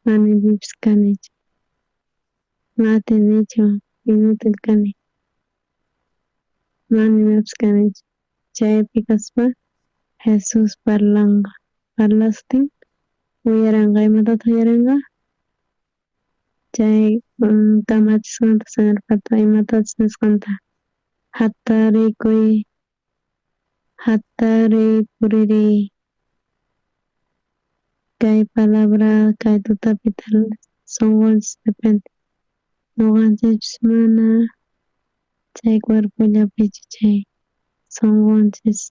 mana pipis kanichu mana atinichu inútil kani mana imapis kanichu chaypi kaspa Jesus parlanqa parlastin uyaranqa imatataq uyaranqa chay kamachisqanta Señorpata imatachus nisqanta jatarikuy jatariy puririy kay palabra kay tutapi sonqonchis depende noqanchispis mana chay cuerpollapichu chay sonqonchis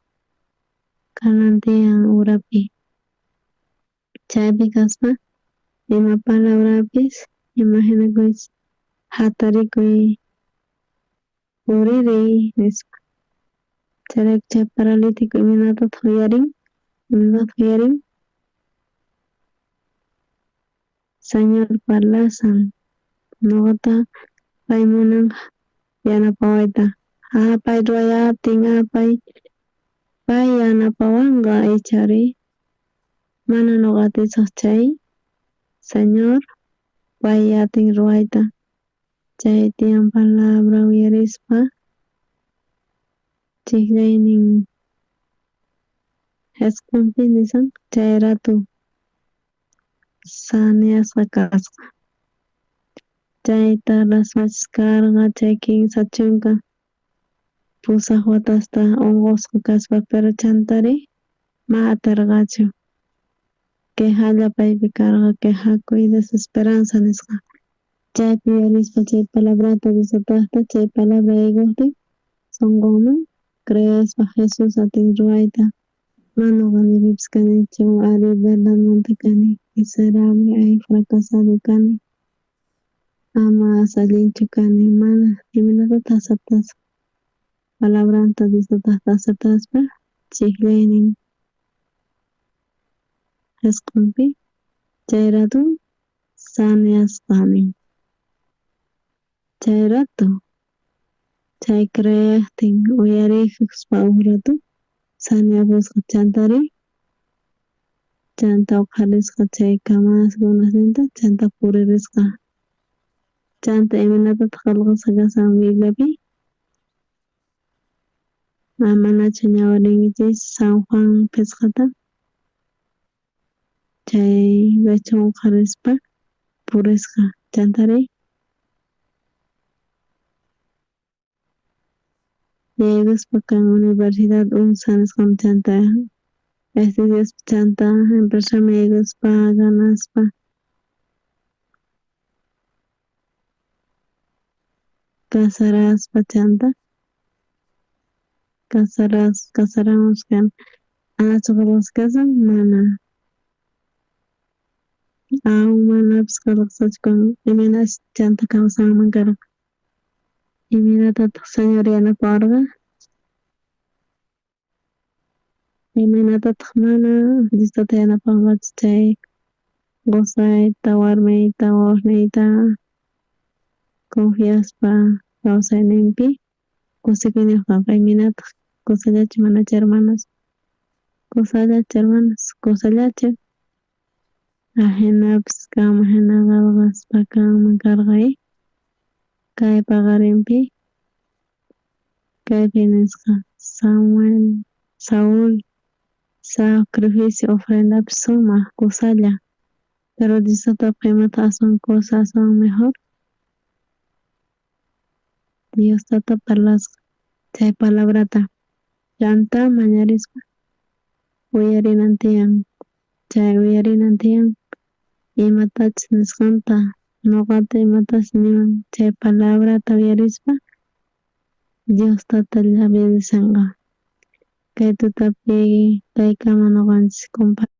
kanan tiyan urapi chaypi kaspa ima palabrapis imaginakuychis jatarikuy puririy nispa chayrayku chay paralítico imaynatataq uyarin imaynatataq uyarin Señor parlasan noqata pay munan yanapawayta pay ruway atin pay yanapawanqa ichari mana noqa atisaq chay Señor pay atin ruwayta chay tiyan palabra uyarispa chijllaynin jisq'onpi nisan chay rato saneasqa kasqa. Chayta rasmachis karqa chay 38 watasta onqosqa kaspa, pero chantari ma aterqachu. Quejalla paypi karqa, quejakuy desesperanza nisqa. Chaypi uyarispa chay palabrata Diosapajta, chay palabra yaykojtin sonqonman creespa Jesús atin ruwayta. Mana noqa ni pipis kanichu, ari verdadmanta kani miserable, ay fracasado kani, ama allinchu kani, mana imaynatataj aceptasaj palabranta Diostataj aceptaspa chijllaynin jisq'onpi chay rato saneasqa nin. Chay rato chay creejtin uyarispa uj rato saneapusqa chantari chanta oqharisqa chay kamasqakunasninta chanta puririsqa. Chanta imaynatataj qhelqasqa kashan Bibliapi? Manachu ñawirinkichis San Juan phisqata? Chay lechon oqharispa purisqa chantari yaykuspa kan universidad UNSA nisqaman chanta estudiaspa chanta empresaman yaykuspa ganaspa casaraspa chanta casaramusqa anachu qhelqasqa kashan mana aún manapis qhelqasqachu kan imaynash chanta kawsanman karqa imaynatataq Señor yanapawarqa imaynatataq mana Dios tata yanapanqachu chay qosayta warmiyta wawasniyta confiaspa kawsayninpi kusikuyniyoj kanqa imaynataq kusallachu manachu hermanos kusallachu hermanos kusallachu ajinapis kanman jina qhelqaspa kanman karqa kay paqarinpi kaypi nisqa Samuel Saúl sacrificio ofrendapi sumaj kusalla pero Dios tatapaj imata aswan kusa aswan mejor Dios tata parlasqa chay palabrata chanta mañarispa uyarinan tiyan chay uyarinan tiyan imatachus nisqanta noqata imatachus niwan chay palabrata uyarispa Dios tata bendicenqa kay tutapi kaykama noqanchis compartimos.